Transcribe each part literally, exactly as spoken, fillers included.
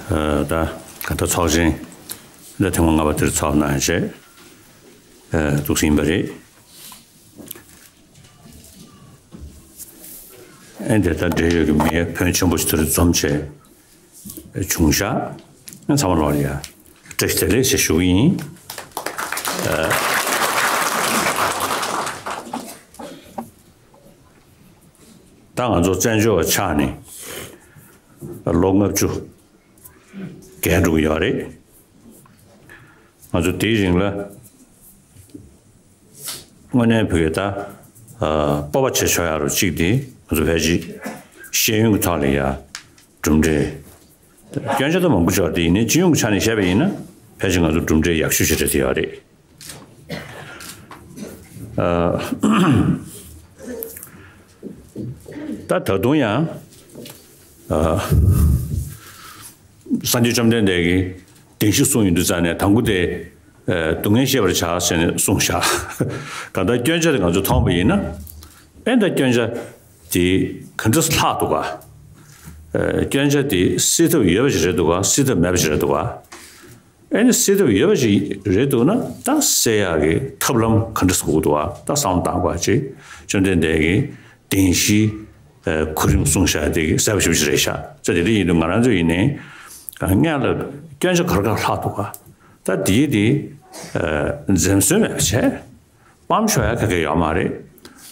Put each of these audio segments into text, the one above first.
ད་ག་ད་ཚོགས་ཆེན་ད་ཐེངས་མ་ལྔ་པ་དེར་ཚོགས་གནང་བྱས་འདུག་ཟིན་པ་རེད། ཨེ་འདི་ལྟར་འབྲེལ་ཡོད་ཀྱི་མི་ཕོན་ཆེན་པོ་ཞིག་དེར་འཛོམས་བྱས་བྱུང་ཤག་ཚང་མ་ལོག་ལ་ཡ་བཀྲ་ཤིས་བདེ་ལེགས་ཞེས་ཞུ་གི་ཡིན། ད་ང་ཚོ་བཙན་བྱོལ་བ་ཆགས་ནས་ལོ་ལྔ་བཅུ་བརྒལ་འགྲོ་གི་ཡོད་རེད། ང་ཚོ་དེའི་རིང་ལ་དངོས་གནས་བོད་ཀྱི་ད་སྤོབས་པ་བྱེད་ཆོག་ཡ་རུ་གཅིག་དེ་ང་ཚོ་ཕལ་ཆེར་ཤེས་ཡོན་གྱི་ཐོག་ལ་ཡ་གྲུབ་འབྲས་སྐྱོན་ཆ་ད་མང་པོ་ཅིག་ཡོད་དེ་ཡིན་ནའི་སྤྱི་ཡོངས་ཀྱི་ཆ་ནས་བཤད་པ་ཡིན་ན་ཕལ་ཆེར་ང་ཚོ་གྲུབ་འབྲས་ཡག་ཤོས་ཤིག་རེད་དེ་ཡོད་རེད། ད་ད་དུང་ཡང་སངས་རྒྱས་བཅོམ་ལྡན་འདས་ཀྱིས་བདེན་བཞི་གསུངས་ཡོང་དུས་ཙང་ནས་དང་པོ་དེ་སྡུག་བསྔལ་ཤེས་པར་བྱ་ཟེར་ནས་གསུངས་བཞག་གང་ལྟར་སྐྱོན་ཆ་དེ་ང་ཚོས་མཐོང་པ་ཡིན་ན་ཨེ་ད་སྐྱོན་ཆ་དེ་ག་འདྲ་ལྷག་འདུག་ག་སྐྱོན་ཆ་དེ་སེལ་ཐབས་ཡོད་པ་ཞིག་རེད་འདུག་ག་སེལ་ཐབས་མེད་པ་ཞིག་རེད་འདུག་ག་ཨེ་ནི་སེལ་ཐབས་ཡོད་པ་ཞིག་རེད་འདུག་ན་ད་སེལ་ཡག་གི་ཐབས་ལམ་ག་འདྲ་དགོས་འདུག་ཨ། ད་བསམ་བློ་བཏང་དགོས་ཅིག་བཅོམ་ལྡན་འདས་ཀྱིས་བདེན་བཞིའི་གོ་རིམ་གསུངས་བཞག་དེ་གསལ་པོ་ཞེ་པོ་ཞིག་རེད་ཤག་ཙང་དེ་འདྲ་ཡིན་དུས་ང་རང་ཚོ་ཡིན་ནའི་སྔོན་ལ་སྐྱོན་ཆ་ག་རེ་ག་རེ་ལྷག་འདུག་ག་ད་དེའི་དེ་འཛེམ་ཟོན་མེད་པ་བྱས་སྤམ་ཤོར་ཡག་ག་གེ་ཡོད་མ་རེད།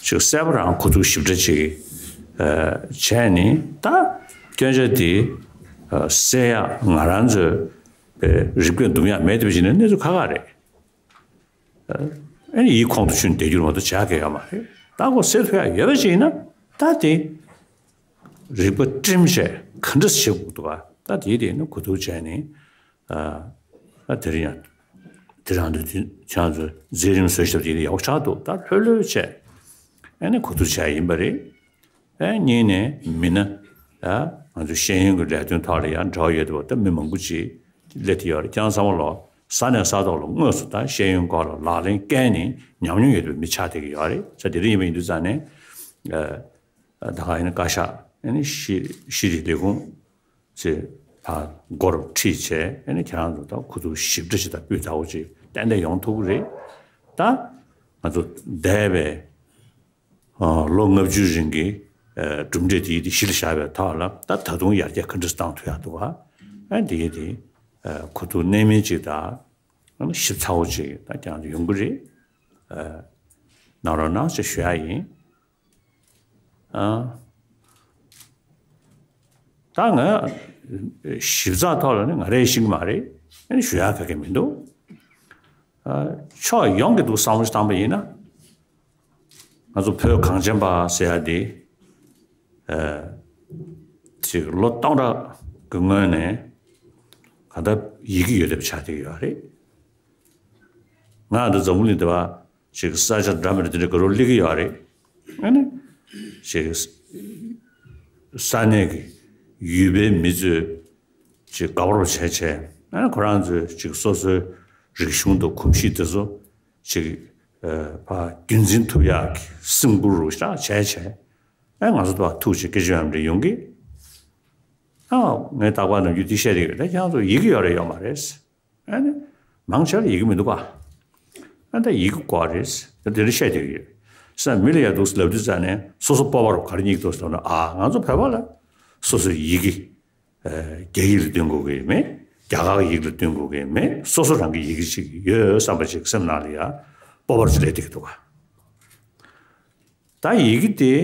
ཅིག་གསལ་པོ་རང་གོ་ཐོས་ཞིབ་ཕྲ་ཅིག་བྱས་ནས་ད་སྐྱོན་ཆ་དེ་སེལ་ཡག་ང་རང་ཚོའི་རིག་པས་འདུམ་ཡག་མེད་དེ་བྱས་ནས་གནས་ཚུལ་ཁག་ཁག་རེད། ཨ་ནི་ཡིད་ཁོང་དུ་ཆུད་བསྡད་རྒྱུ་མ་གཏོགས་བྱ་གི་ཡོད་མ་རེད། ད་ཁོ་སེལ་ཐུབ་ཡག་ཡོད་པ་ཞིག་ཡིན་ན་ད་དེ་རིག་པ་བསྒྲིམས་བྱས་ག་འདྲ་བྱེད་དགོས་འདུག་ག་ད་དེའི་དེ་ནི་གོ་བསྡུར་བྱས་ནས་ད་དེ་རིང་ཡང་དེ་རང་དུ་ཁྱེད་ཚོ་མཛད་རིམ་བཟོ་ཞབས་དེ་ཡག་པོ་ཆགས་འདུག་ད་ལྷོད་ལྷོད་བྱས་ཨ་ནི་གོ་བསྡུར་བྱས་ཡིན་པ་རེད། ཨེ་གཉིས་ནས་མི་སྣ་ཨ་ང་ཚོ་ཤེས་ཡོན་གྱི་ལས་དོན་ཐོག་ལ་ཡང་འབྲེལ་བ་ཡོད་དུས་ད་མི་མང་པོ་ཅིག་སླེབས་ཀྱི་ཡོད་རེད། ཁྱེད་རང་ཚང་མ་ལོ་ས་གནས་ས་ཐོག་ལ་དངོས་སུ་ད་ཤེས་ཡོན་སྐོར་ལ་ལག་ལེན་བཀལ་ནས་ཉམས་མྱོང་ཡོད་པའི་མི་ཆགས་བསྡད་ཀྱི་ཡོད་རེད། ས་དེ་རིང་ཡིན་པ་ཡིན་དུས་ཙང་ནས་ཨ་ད་ག་ཡིན་ན་བཀའ་ཤག་ཨ་ནི་ཤེས་ཤེས་རིག་ལས་ཁུངས་ཚེ་ཕར་སྒོར་ཁྲིད་བྱས་ཨ་ནི་ཁྱེད་རང་ཚོ་ད་ཁོ་ཚོ་ཞིབ་ཕྲ་ཞིག་དང་སྤུས་དག་པོ་ཅིག་ཏན་ཏན་ཡོང་ཐུབ་ཀྱི་རེད། ད་ང་ཚོ་འདས་པའི་ལོ་ལྔ་བཅུའི་རིང་གི་གྲུབ་འབྲས་དེ་དེ་གཞི་ལ་བཞག་པའི་ཐོག་ལ་ད་ད་དུང་ཡར་རྒྱས་ག་འདྲ་བཏང་ཐུབ་ཡག་འདུག་ག་ཨ་དེ་དེ་གོ་བསྡུར་གནད་སྨིན་ཅིག་དང་ཞིབ་ཚགས་པོ་ཅིག་ད་ཀྱང་ཡོང་གི་རེད། གནང་རོགས་གནང་ཞེས་ཞུ་ཡག་ཡིན། ཨ། ད་ང་ཞིབ་ཚགས་ཐོག་ལ་ནི་ང་རས་ཤེས་ཀྱི་མ་རེད། ཨ་ནི་ཞུ་ཡག་ག་གེ་མི་འདུག་ཨ། ཕྱོགས་ཡོངས་ཀྱི་འདུག་བསམ་བློ་ཞིག་བཏང་པ་ཡིན་ན། ང་ཚོ་བོད་གངས་ཅན་པ་ཟེར་ཡག་དེ། ཨ། ཅིག་ལོ་སྟོང་ཕྲག་གི་སྔོན་ནས་གང་ལྟར་ཡི་གེ་ཡོད་བསྡད་པ་ཆགས་བསྡད་ཀྱི་ཡོད་རེད། ང་འདི་འཛམ་བུ་གླིང་འདི་པ་ཅིག་ས་ཆ་འདྲ་མི་འདྲ་དེ་འདྲ་ག་རུ་སླེབས་ཀྱི་ཡོད་རེད། ཨ་ནི་ཅིག་ས་གནས་ཀྱི་ཡུལ་པའི་མི་ཚོས་ཅིག་དགའ་པོ་བྱས་བྱས་ཨ་ནི་ཁོ་རང་ཚོས་ཅིག་སོ་སོའི་རིག་གཞུང་དང་གོམས་གཤིས་དེ་ཚོ་ཅིག་ཕར་རྒྱུན་འཛིན་ཐུབ་ཡག་གི་སེམས་ཁུར་རུ་ཤག་བྱས་བྱས་ཨ་ང་ཚོ་ད་ཐུག་ཅིག་སྐད་ཆ་ཡང་འདྲ་ཡོང་གི་ཨ་ངས་རྟག་པར་ནམ་རྒྱུན་འདི་བཤད་བསྡད་ཀྱི་རེད། ད་ཁྱེད་རང་ཚོ་ཡི་གེ་ཡོད་རེད་ཡོད་མ་རེད། ཨ་ནི། མང་ཆེ་བ་ཡི་གེ་མི་འདུག་ག་ཨ་ད་ཡི་གེ་དགོས་རེད། ད་དེ་འདྲ་བཤད་བསྡད་ཀྱི་ཡོད། ས་མི་ལ་ཡ་འདུག་ལབ་དུས་ཙ་ནས་སོ་སོ་སྤོབས་པ་རུ་ག་རེ་སྙེག་འདུག་ལབ་ན་ཨ་ང་ཚོ་བོད་པ་ལ་སོ་སོའི་ཡི་གེ་རྒྱ་ཡིག་ལ་སྟོན་དགོས་ཀྱི་མེད། རྒྱ་གར་ཡིག་ལ་སྟོན་དགོས་ཀྱི་མེད། སོ་སོ་རང་གི་ཡི་གེ་ཅིག་ཡོད་བསམ་པ་ཅིག་སེམས་ནང་ལ་ཡ་སྤོབས་པ་རུ་ཅིག་སླེབས་བསྡད་ཀྱི་འདུག་ག་ད་ཡི་གེ་དེ་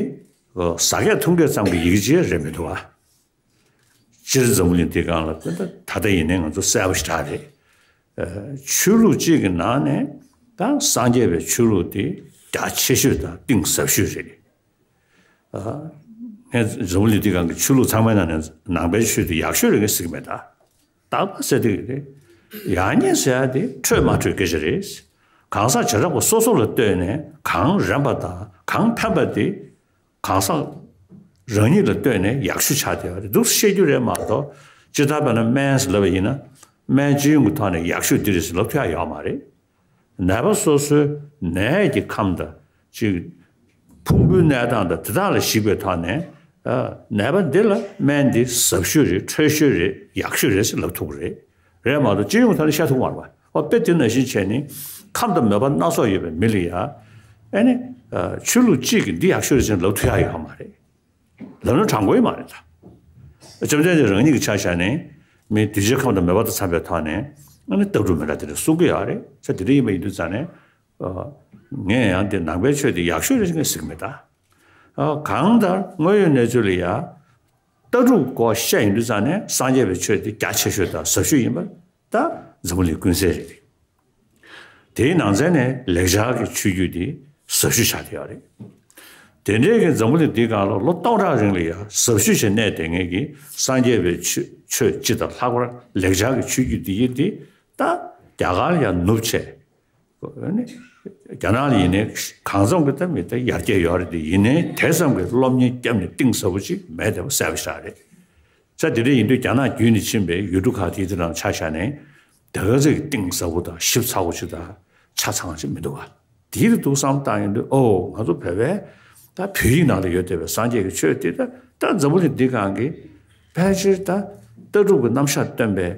ཟ་སྐད་འཐུང་སྐད་ཙམ་གྱི་ཡི་གེ་ཅིག་རེད་མི་འདུག་ག་སྤྱིར་འཛམ་བུ་གླིང་འདིའི་སྒང་ལ་ད་ལྟ་ད་ལྟ་ཡིན་ནའི་ང་ཚོ་གསལ་པོ་ཞེ་དྲག་རེད། ཨ། ཆོས་ལུགས་གཅིག་གི་ནང་ནས་ད་སངས་རྒྱས་པའི་ཆོས་ལུགས་དེ་རྒྱ་ཆེ་ཤོས་དང་གཏིང་ཟབ་ཤོས་རེད། ཨ། ངས་འཛམ་བུ་གླིང་འདིའི་སྒང་གི་ཆོས་ལུགས་ཚང་མའི་ནང་ནས་ནང་པའི་ཆོས་དེ་ཡག་ཤོས་རེད་ངས་ཟེར་གྱི་མེད་ད། རྟག་པར་ཟེར་དེ་རེད། ཡག་ཉེས་ཟེར་ཡག་དེ་འཕྲོད་མ་འཕྲོད་སྐད་ཆ་རེད། གང་ཟག་བྱེ་བྲག་པ་སོ་སོ་ལ་ལྟོས་ནས་གང་རན་པ་དང་གང་ཕན་པ་དེ། གང་ཟག་རང་ཉིད་ལ་ལྟོས་ནས་ཡག་ཤོས་ཆགས་བསྡད་པ་རེད་འདུག་བཤད་རྒྱུ་རེད་མ་གཏོགས་ཇི་ལྟར་བས་ན་སྨན་ཟེར་ལབ་པ་ཡིན་ན་སྨན་སྤྱི་ཡོངས་ཀྱི་ཐོག་ནས་ཡག་ཤོས་འདི་རེད་ཟེར་ལབ་ཐུབ་ཡག་ཡོད་མ་རེད། ནད་པ་སོ་སོའི་ནད་ཀྱི་ཁམས་དང་ཅིག་ཕུང་པོའི་གནས་སྟངས་དང་དེ་དག་ལ་གཞིགས་པའི་ཐོག་ནས་ ནད་པ་འདི་ལ་སྨན་འདི་ཟབ་ཤོས་རེད། འཕྲོད་ཤོས་རེད། ཡག་ཤོས་རེད་ཟེར་ལབ་ཐུབ་ཀྱི་རེད། རེད་མ་གཏོགས་སྤྱི་ཡོངས་ཐོག་ནས་བཤད་ཐུབ་མ་རེད་པ། ཨོ་དཔེ་དེ་ནང་བཞིན་བྱས་ནས་ཁམས་དང་མོས་པ་སྣ་ཚོགས་ཡོད་པའི་མི་ལ་ཡ་ཨ་ནི་ཆོས་ལུགས་གཅིག་གིས་འདི་ཡག་ཤོས་རེད་ཟེར་ལབ་ཐུབ་ཡག་ཡོད་མ་རེད། ལབ་ན་དྲང་པོ་ཡོད་མ་རེད་ད། བཅོམ་ལྡན་འདས་རང་ཉིད་ཀྱི་ཆ་བཞག་ནས་མི་གདུལ་བྱའི་ཁམས་དང་མོས་པ་དང་འཚམ་པའི་ཐོག་ནས་ཨ་ནི་ལྟ་གྲུབ་མི་འདྲ་དེ་འདྲ་གསུང་གི་ཡོད་རེད། ས་དེ་འདྲ་ཡིན་པ་ཡིན་དུས་ཙང་ནས་ངས་ཡང་དེ་ནང་པའི་ཆོས་དེ་ཡག་ཤོས་རེད་ཟེར་ངས་ཟེར་གི་མེད་ད། གང་ལྟར་དངོས་ཡོད་གནས་ཚུལ་ལ་ཡ་ལྟ་གྲུབ་སྐོར་བཤད་ཡོང་དུས་ཙང་ནས་སངས་རྒྱས་པའི་ཆོས་དེ་རྒྱ་ཆེ་ཤོས་དང་ཟབ་ཤོས་ཡིན་པ་ད་འཛམ་བུ་གླིང་ཀུན་གསལ་རེད། དེའི་ནང་ཚན་ནས་ལེགས་སྦྱར་གྱི་ཆོས་བརྒྱུད་དེ་ཟབ་ཤོས་ཆགས་བསྡད་ཡོད་རེད། དེ་འདྲའི་གི་འཛམ་བུ་གླིང་འདིའི་སྒང་ལ་ལོ་སྟོང་ཕྲག་རིང་ལ་ཡང་ཟབ་ཤོས་ཤིག་གནས་བསྡད་མཁན་གྱི་སངས་རྒྱས་པའི་ཆོས་ཆོས་སྤྱི་དང་ལྷག་པར་ལེགས་སྦྱར་གྱི་ཆོས་བརྒྱུད་འདི་ཡིན་ཏེ་ད་རྒྱ་གར་ལ་ཡང་ནུབ་བྱས། ནི་རྒྱ་ནག་ལ་ཡིན་ནའི་གང་འཚམ་གྱི་ད་མི་ད་ཡར་རྒྱས་ཡོད་རེད་དེ། ཡིན་ནའི་དེ་ཙམ་གྱི་སློབ་གཉེར་བརྒྱབ་ནས་གཏིང་ཟབ་པོ་ཅིག་མེད་བསྡད་པ་གསལ་པོ་ཞིག་རེད། ས་དེ་འདྲ་ཡིན་དུས་རྒྱ་ནག་བརྒྱུད་ནས་ཕྱིན་པའི་ཡུལ་གྲུ་ཁག་དེའི་དེ་རང་ཆ་བཞག་ནས་དེ་ག་ཚོད་ཀྱི་གཏིང་ཟབ་པོ་དང་ཞིབ་ཚགས་པོ་ཅིག་དང་ཆ་ཚང་ཅིག་མི་འདུག་བ། དེའི་དུས་འདུག་བསམ་བཏང་ཡོང་དུས་ཨོ་ང་ཚོ་བོད་པའི་ད་བོད་ཡིག་ནང་ལ་ཡོད་བསྡད་པའི་སངས་རྒྱས་ཀྱི་ཆོས་དེ་ད་ད་འཛམ་བུ་གླིང་འདི་སྒང་གི་ཕལ་ཆེར་ད་ལྟ་གྲུབ་ཀྱི་རྣམ་གཞག་སྟོན་པའི་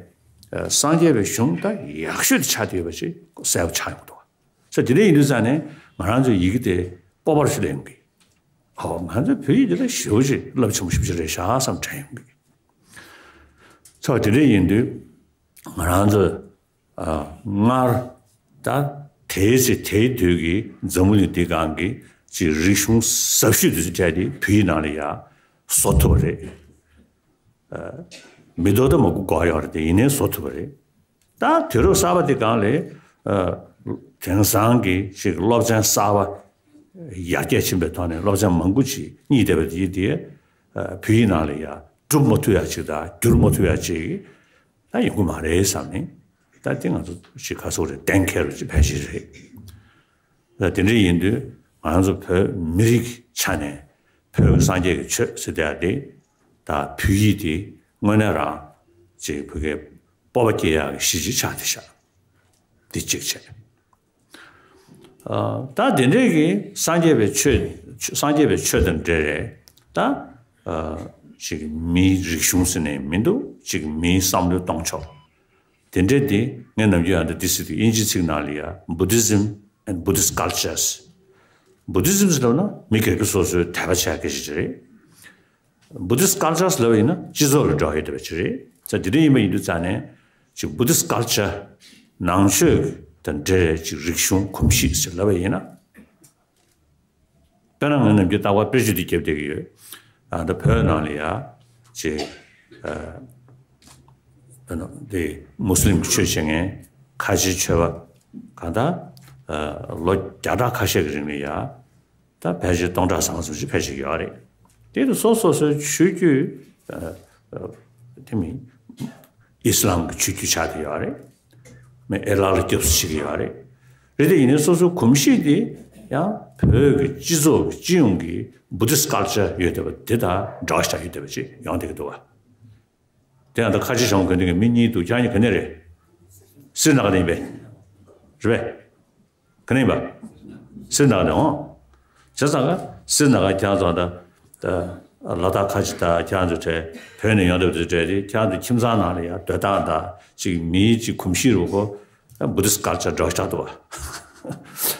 སངས་རྒྱས་པའི་གཞུང་ད་ཡག་ཤོས་དེ་ཆགས་བསྡད་ཡོད་པ་ཞིག་གསལ་པོ་ཆགས་ཡོང་གི་འདུག་བ། ས་དེ་འདྲ་ཡིན་དུས་ཙང་ནས་ང་རང་ཚོའི་ཡི་གེ་དེ་སྤོབས་པ་ཞིག་སླེབས་ཡོང་གི། ཨོ་ང་ཚོའི་བོད་ཡིག་འདི་ལ་ཞེ་པོ་ཅིག་རླབས་ཆེན་པོ་ཞེ་པོ་ཅིག་རེད་ཤག་བསམ་དྲན་ཡོང་གི། ས་དེ་འདྲ་ཡིན་དུས་ང་རང་ཚོས་ཨ་སྔར་ད་དེའི་ཚེ་དེའི་དུས་ཀྱི་འཛམ་བུ་གླིང་འདི་སྒང་གི་ཅིག་རིག་གཞུང་ཟབ་ཤོས་དེ་ཚོ་སྤྲད་དེ་བོད་ཡིག་ནང་ལ་ཡ་བཟོ་ཐུབ་པ་རེད། མི་ལྡོག་ད་མ་དགོས་དགོས་ཡོད་རེད་དེ། ཡིན་ནའི་བཟོ་ཐུབ་པ་རེད། ད་དུས་རབས་གསར་པ་འདི་སྒང་ལ་ཨ་དེང་སང་གི་ཅིག་སློབ་ཚན་གསར་པ་ཡར་རྒྱས་ཕྱིན་པའི་ཐོག་ནས་སློབ་ཚན་མང་པོ་ཅིག་རྙེད་བསྡད་པ་དེ་དེ་ཨ་བོད་ཡིག་ནང་ལ་ཡ་སྒྲུབ་མ་ཐུབ་ཡ་ཅིག་དང་བསྒྱུར་མ་ཐུབ་ཡ་ཅིག་ད་ཡོང་གི་མ་རེད་བསམ་ནས། ད་དེ་ང་ཚོ་ཅིག་ག་ཚོད་རེད། གཏན་འཁེལ་བ་ཅིག་ཕལ་ཆེར་རེད། ད་དེ་འདྲ་ཡིན་དུས་ང་ཚོ་བོད་མི་རིགས་ཆ་ནས་བོད་ཀྱི་སངས་རྒྱས་ཀྱི་ཆོས་ཟེར་དེ་ཡ་དེ་ད་བོད་ཡིག་དེ་དངོས་གནས་རང་ཅིག་བོད་སྐད་སྤོབས་པ་སྐྱེ་ཡག་གི་གཞི་ཅིག་ཆགས་བསྡད་ཤག་འདི་གཅིག་བྱས། ཨ་ད་དེ་འདྲའི་གི་སངས་རྒྱས་པའི་ཆོས་སངས་རྒྱས་པའི་ཆོས་དང་འབྲེལ་རེད་ད། ཨ་ཅིག་མིའི་རིག་གཞུང་ཟེར་ནས་མི་འདུག་ཅིག་མིའི་བསམ་བློའི་གཏོང་ཕྱོགས། དེ་འདྲའི་དེ་ངས་ནམ་རྒྱུན་ཡང་འདི་འདི་ཟེར་དུས་དབྱིན་ཇིའི་ཚིག་ནང་ལ་ཡ་Buddhism and Buddhist cultures། Buddhism ཟེར་ལབ་ན་མི་སྒེར་གྱི་སོ་སོའི་དད་པ་བྱ་སྐད་ཆ་ཅིག་རེད། Buddhist cultures ལབ་ཡིན་ན་སྤྱི་ཚོགས་ལ་འབྲེལ་བ་ཡོད་བསྡད་པ་ཅིག་རེད། ས་དེ་འདྲ་ཡིན་པ་ཡིན་དུས་ཙང་ནས་ཅིག་Buddhist culture ནང་ཆོས་དང་འབྲེལ་བའི་ཅིག་རིག་གཞུང་གོམས་གཤིས་ཟེར་ལབ་པ་ཡིན་ན། དཔེར་ན་ང་ནམ་རྒྱུན་རྟག་པར་དཔེ་བརྗོད་འདི་རྒྱབ་བསྡད་ཀྱི་ཡོད། ཨ་ད་བོད་ནང་ལ་ཡ་ཅིག་ཨ་དཔེར་ན་དེ་མུ་སི་ལིམ་གྱི་ཆོས་བྱེད་མཁན་ཁ་ཆེའི་ཆོས་པ་གང་ལྟར་ཨ་ལོ་བརྒྱ་ཕྲག་ཁ་ཤས་ཀྱི་རིང་ལ་ཡ་ད་ཕལ་ཆེར་སྟོང་ཕྲག་ཟིན་ཙམ་ཞིག་ཕལ་ཆེར་ཡོད་རེད། དེ་ལ་སོ་སོ་སོའི་ཆོས་བརྒྱུད་ཨ་ཨ་དེ་མིན་ཨི་སི་ལམ་གྱི་ཆོས་བརྒྱུད་ཆགས་བསྡད་ཡོད་རེད། མི་ཨེ་ལགས་ལ་སྐྱབས་སུ་མཆི་གི་ཡོད་རེད། རེད་དེ་ཡིན་ནའི་སོ་སོའི་གོམས་གཤིས་དེ་ཡང་བོད་ཀྱི་སྤྱི་ཚོགས་ཀྱི་སྤྱི་ཡོངས་ཀྱི་Buddhist culture ཡོད་བསྡད་པ་དེ་དང་འདྲ་བ་ཞིག་ཡོད་བསྡད་པ་ཅིག་ཡོང་བསྡད་ཀྱི་འདུག་བ། དེ་ཡང་ད་ཁ་ཆེ་ཞང་དགོན་སྡེ་གི་མི་གཉིས་འདུག་ཁྱེད་གཉིས་ག་ནས་རེད། སི་རི་ན་ག་ནས་ཡིན་པས། རེད་པས། ག་ནས་ཡིན་པ། སི་རི་ན་ག་ནས་འོང་། བྱས་ཙང་ག་སི་རི་ན་ག་ཁྱེད་ཚོ་ད་ལ་དྭགས་ཁ་ཆེ་ད་ཁྱེད་ཚོ་གྲས་བོད་ནས་ཡོང་བསྡད་པ་དེ་གྲས་དེ་ཁྱེད་ཚོ་ཁྱིམ་ཚང་ནང་ལ་ཡང་སྡོད་སྟངས་ད་ཅིག་མིའི་ཅིག་གོམས་གཤིས་རུ་གོ་Buddhist culture འདྲ་ཆགས་འདུག་བ།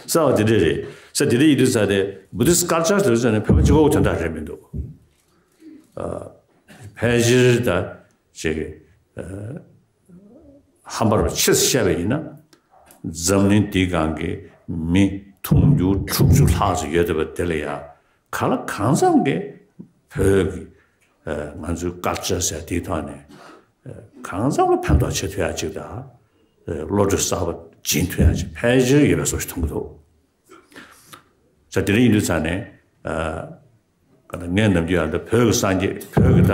ས་བ་དེ་འདྲས་རེད། ས་དེ་འདྲས་ཡིན་དུས་ས་དེ་Buddhist culture དེ་ཚོ་ནི་བོད་པ་གཅིག་པོ་གི་དོན་དག་རེད་མི་འདུག་ཨ་ཕལ་ཆེར་ད་ཅིག་ཨ་ཧམ་པ་རུ་ཆེ་ཙམ་བཤད་པ་ཡིན་ན། འཛམ་གླིང་འདིའི་སྒང་གི་མི་དུང་ཕྱུར་དྲུག་ཅུ་ལྷག་ཙམ་ཡོད་བསྡད་པ་དེ་ལ་ཡང་གང་ལ་གང་འཚམ་གྱི་བོད་ཀྱི་ཨ་ང་ཚོའི་culture ཟེར་དེའི་ཐོག་ནས་ཨ་གང་འཚམ་ལ་ཕན་ཐོགས་བྱེད་ཐུབ་ཡ་ཅིག་དང་། ཨ་བློ་གྲོས་གསར་པ་སྦྱིན་ཐུབ་ཡ་ཅིག་ཕལ་ཆེར་ཡོད་པའི་བཟོ་ཞིག་མཐོང་གི་འདུག་ས་དེ་འདྲ་ཡིན་དུས་ཙང་ནས་ཨ་ག་ད་ངས་ནམ་རྒྱུན་ཡང་ད་བོད་ཀྱི་སངས་རྒྱས་བོད་ཀྱི་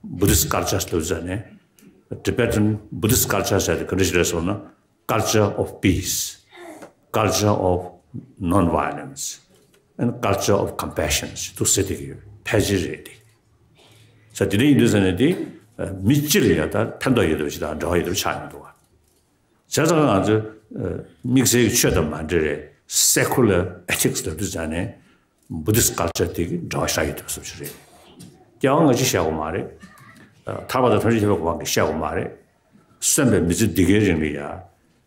ད་Buddhist culture ལབ་ཙང་ནས་Tibetan Buddhist culture ཟེར་དེ་ག་འདྲ་ཞིག་རེད་ཟེར་ན། Culture of peace, culture of non-violence and culture of compassion ཞེས་ཐུགས་སྲས་དེ་གི་ཡོད་ཕལ་ཆེར་རེད་དེ། ས་དེ་འདྲ་ཡིན་དུས་ས་ནས་དེ་མི་སྤྱི་ལ་ཡང་ད་ཕན་ཐོགས་ཡོད་པ་ཞིག་དང་འབྲེལ་བ་ཡོད་པ་ཆགས་ཡོང་འདུག་བ། བྱས་ཙང་ང་ཚོས་དམིགས་བསལ་གྱི་ཆོས་དང་མ་འབྲེལ་བའི་secular ethics ལབ་དུས་ཙང་ནས་Buddhist culture དེ་གི་འབྲེལ་བ་ཆགས་ཡོད་པ་བཟོ་ཞིག་རེད། སྐྱེ་བ་སྔ་ཕྱི་བཤད་དགོས་མ་རེད། ཐར་པ་དང་ཐམས་ཅད་མཁྱེན་པའི་གོ་འཕང་གི་བཤད་དགོས་མ་རེད། གསོན་པའི་མི་ཚེ་འདི་གའི་རིང་ལ་ཡ།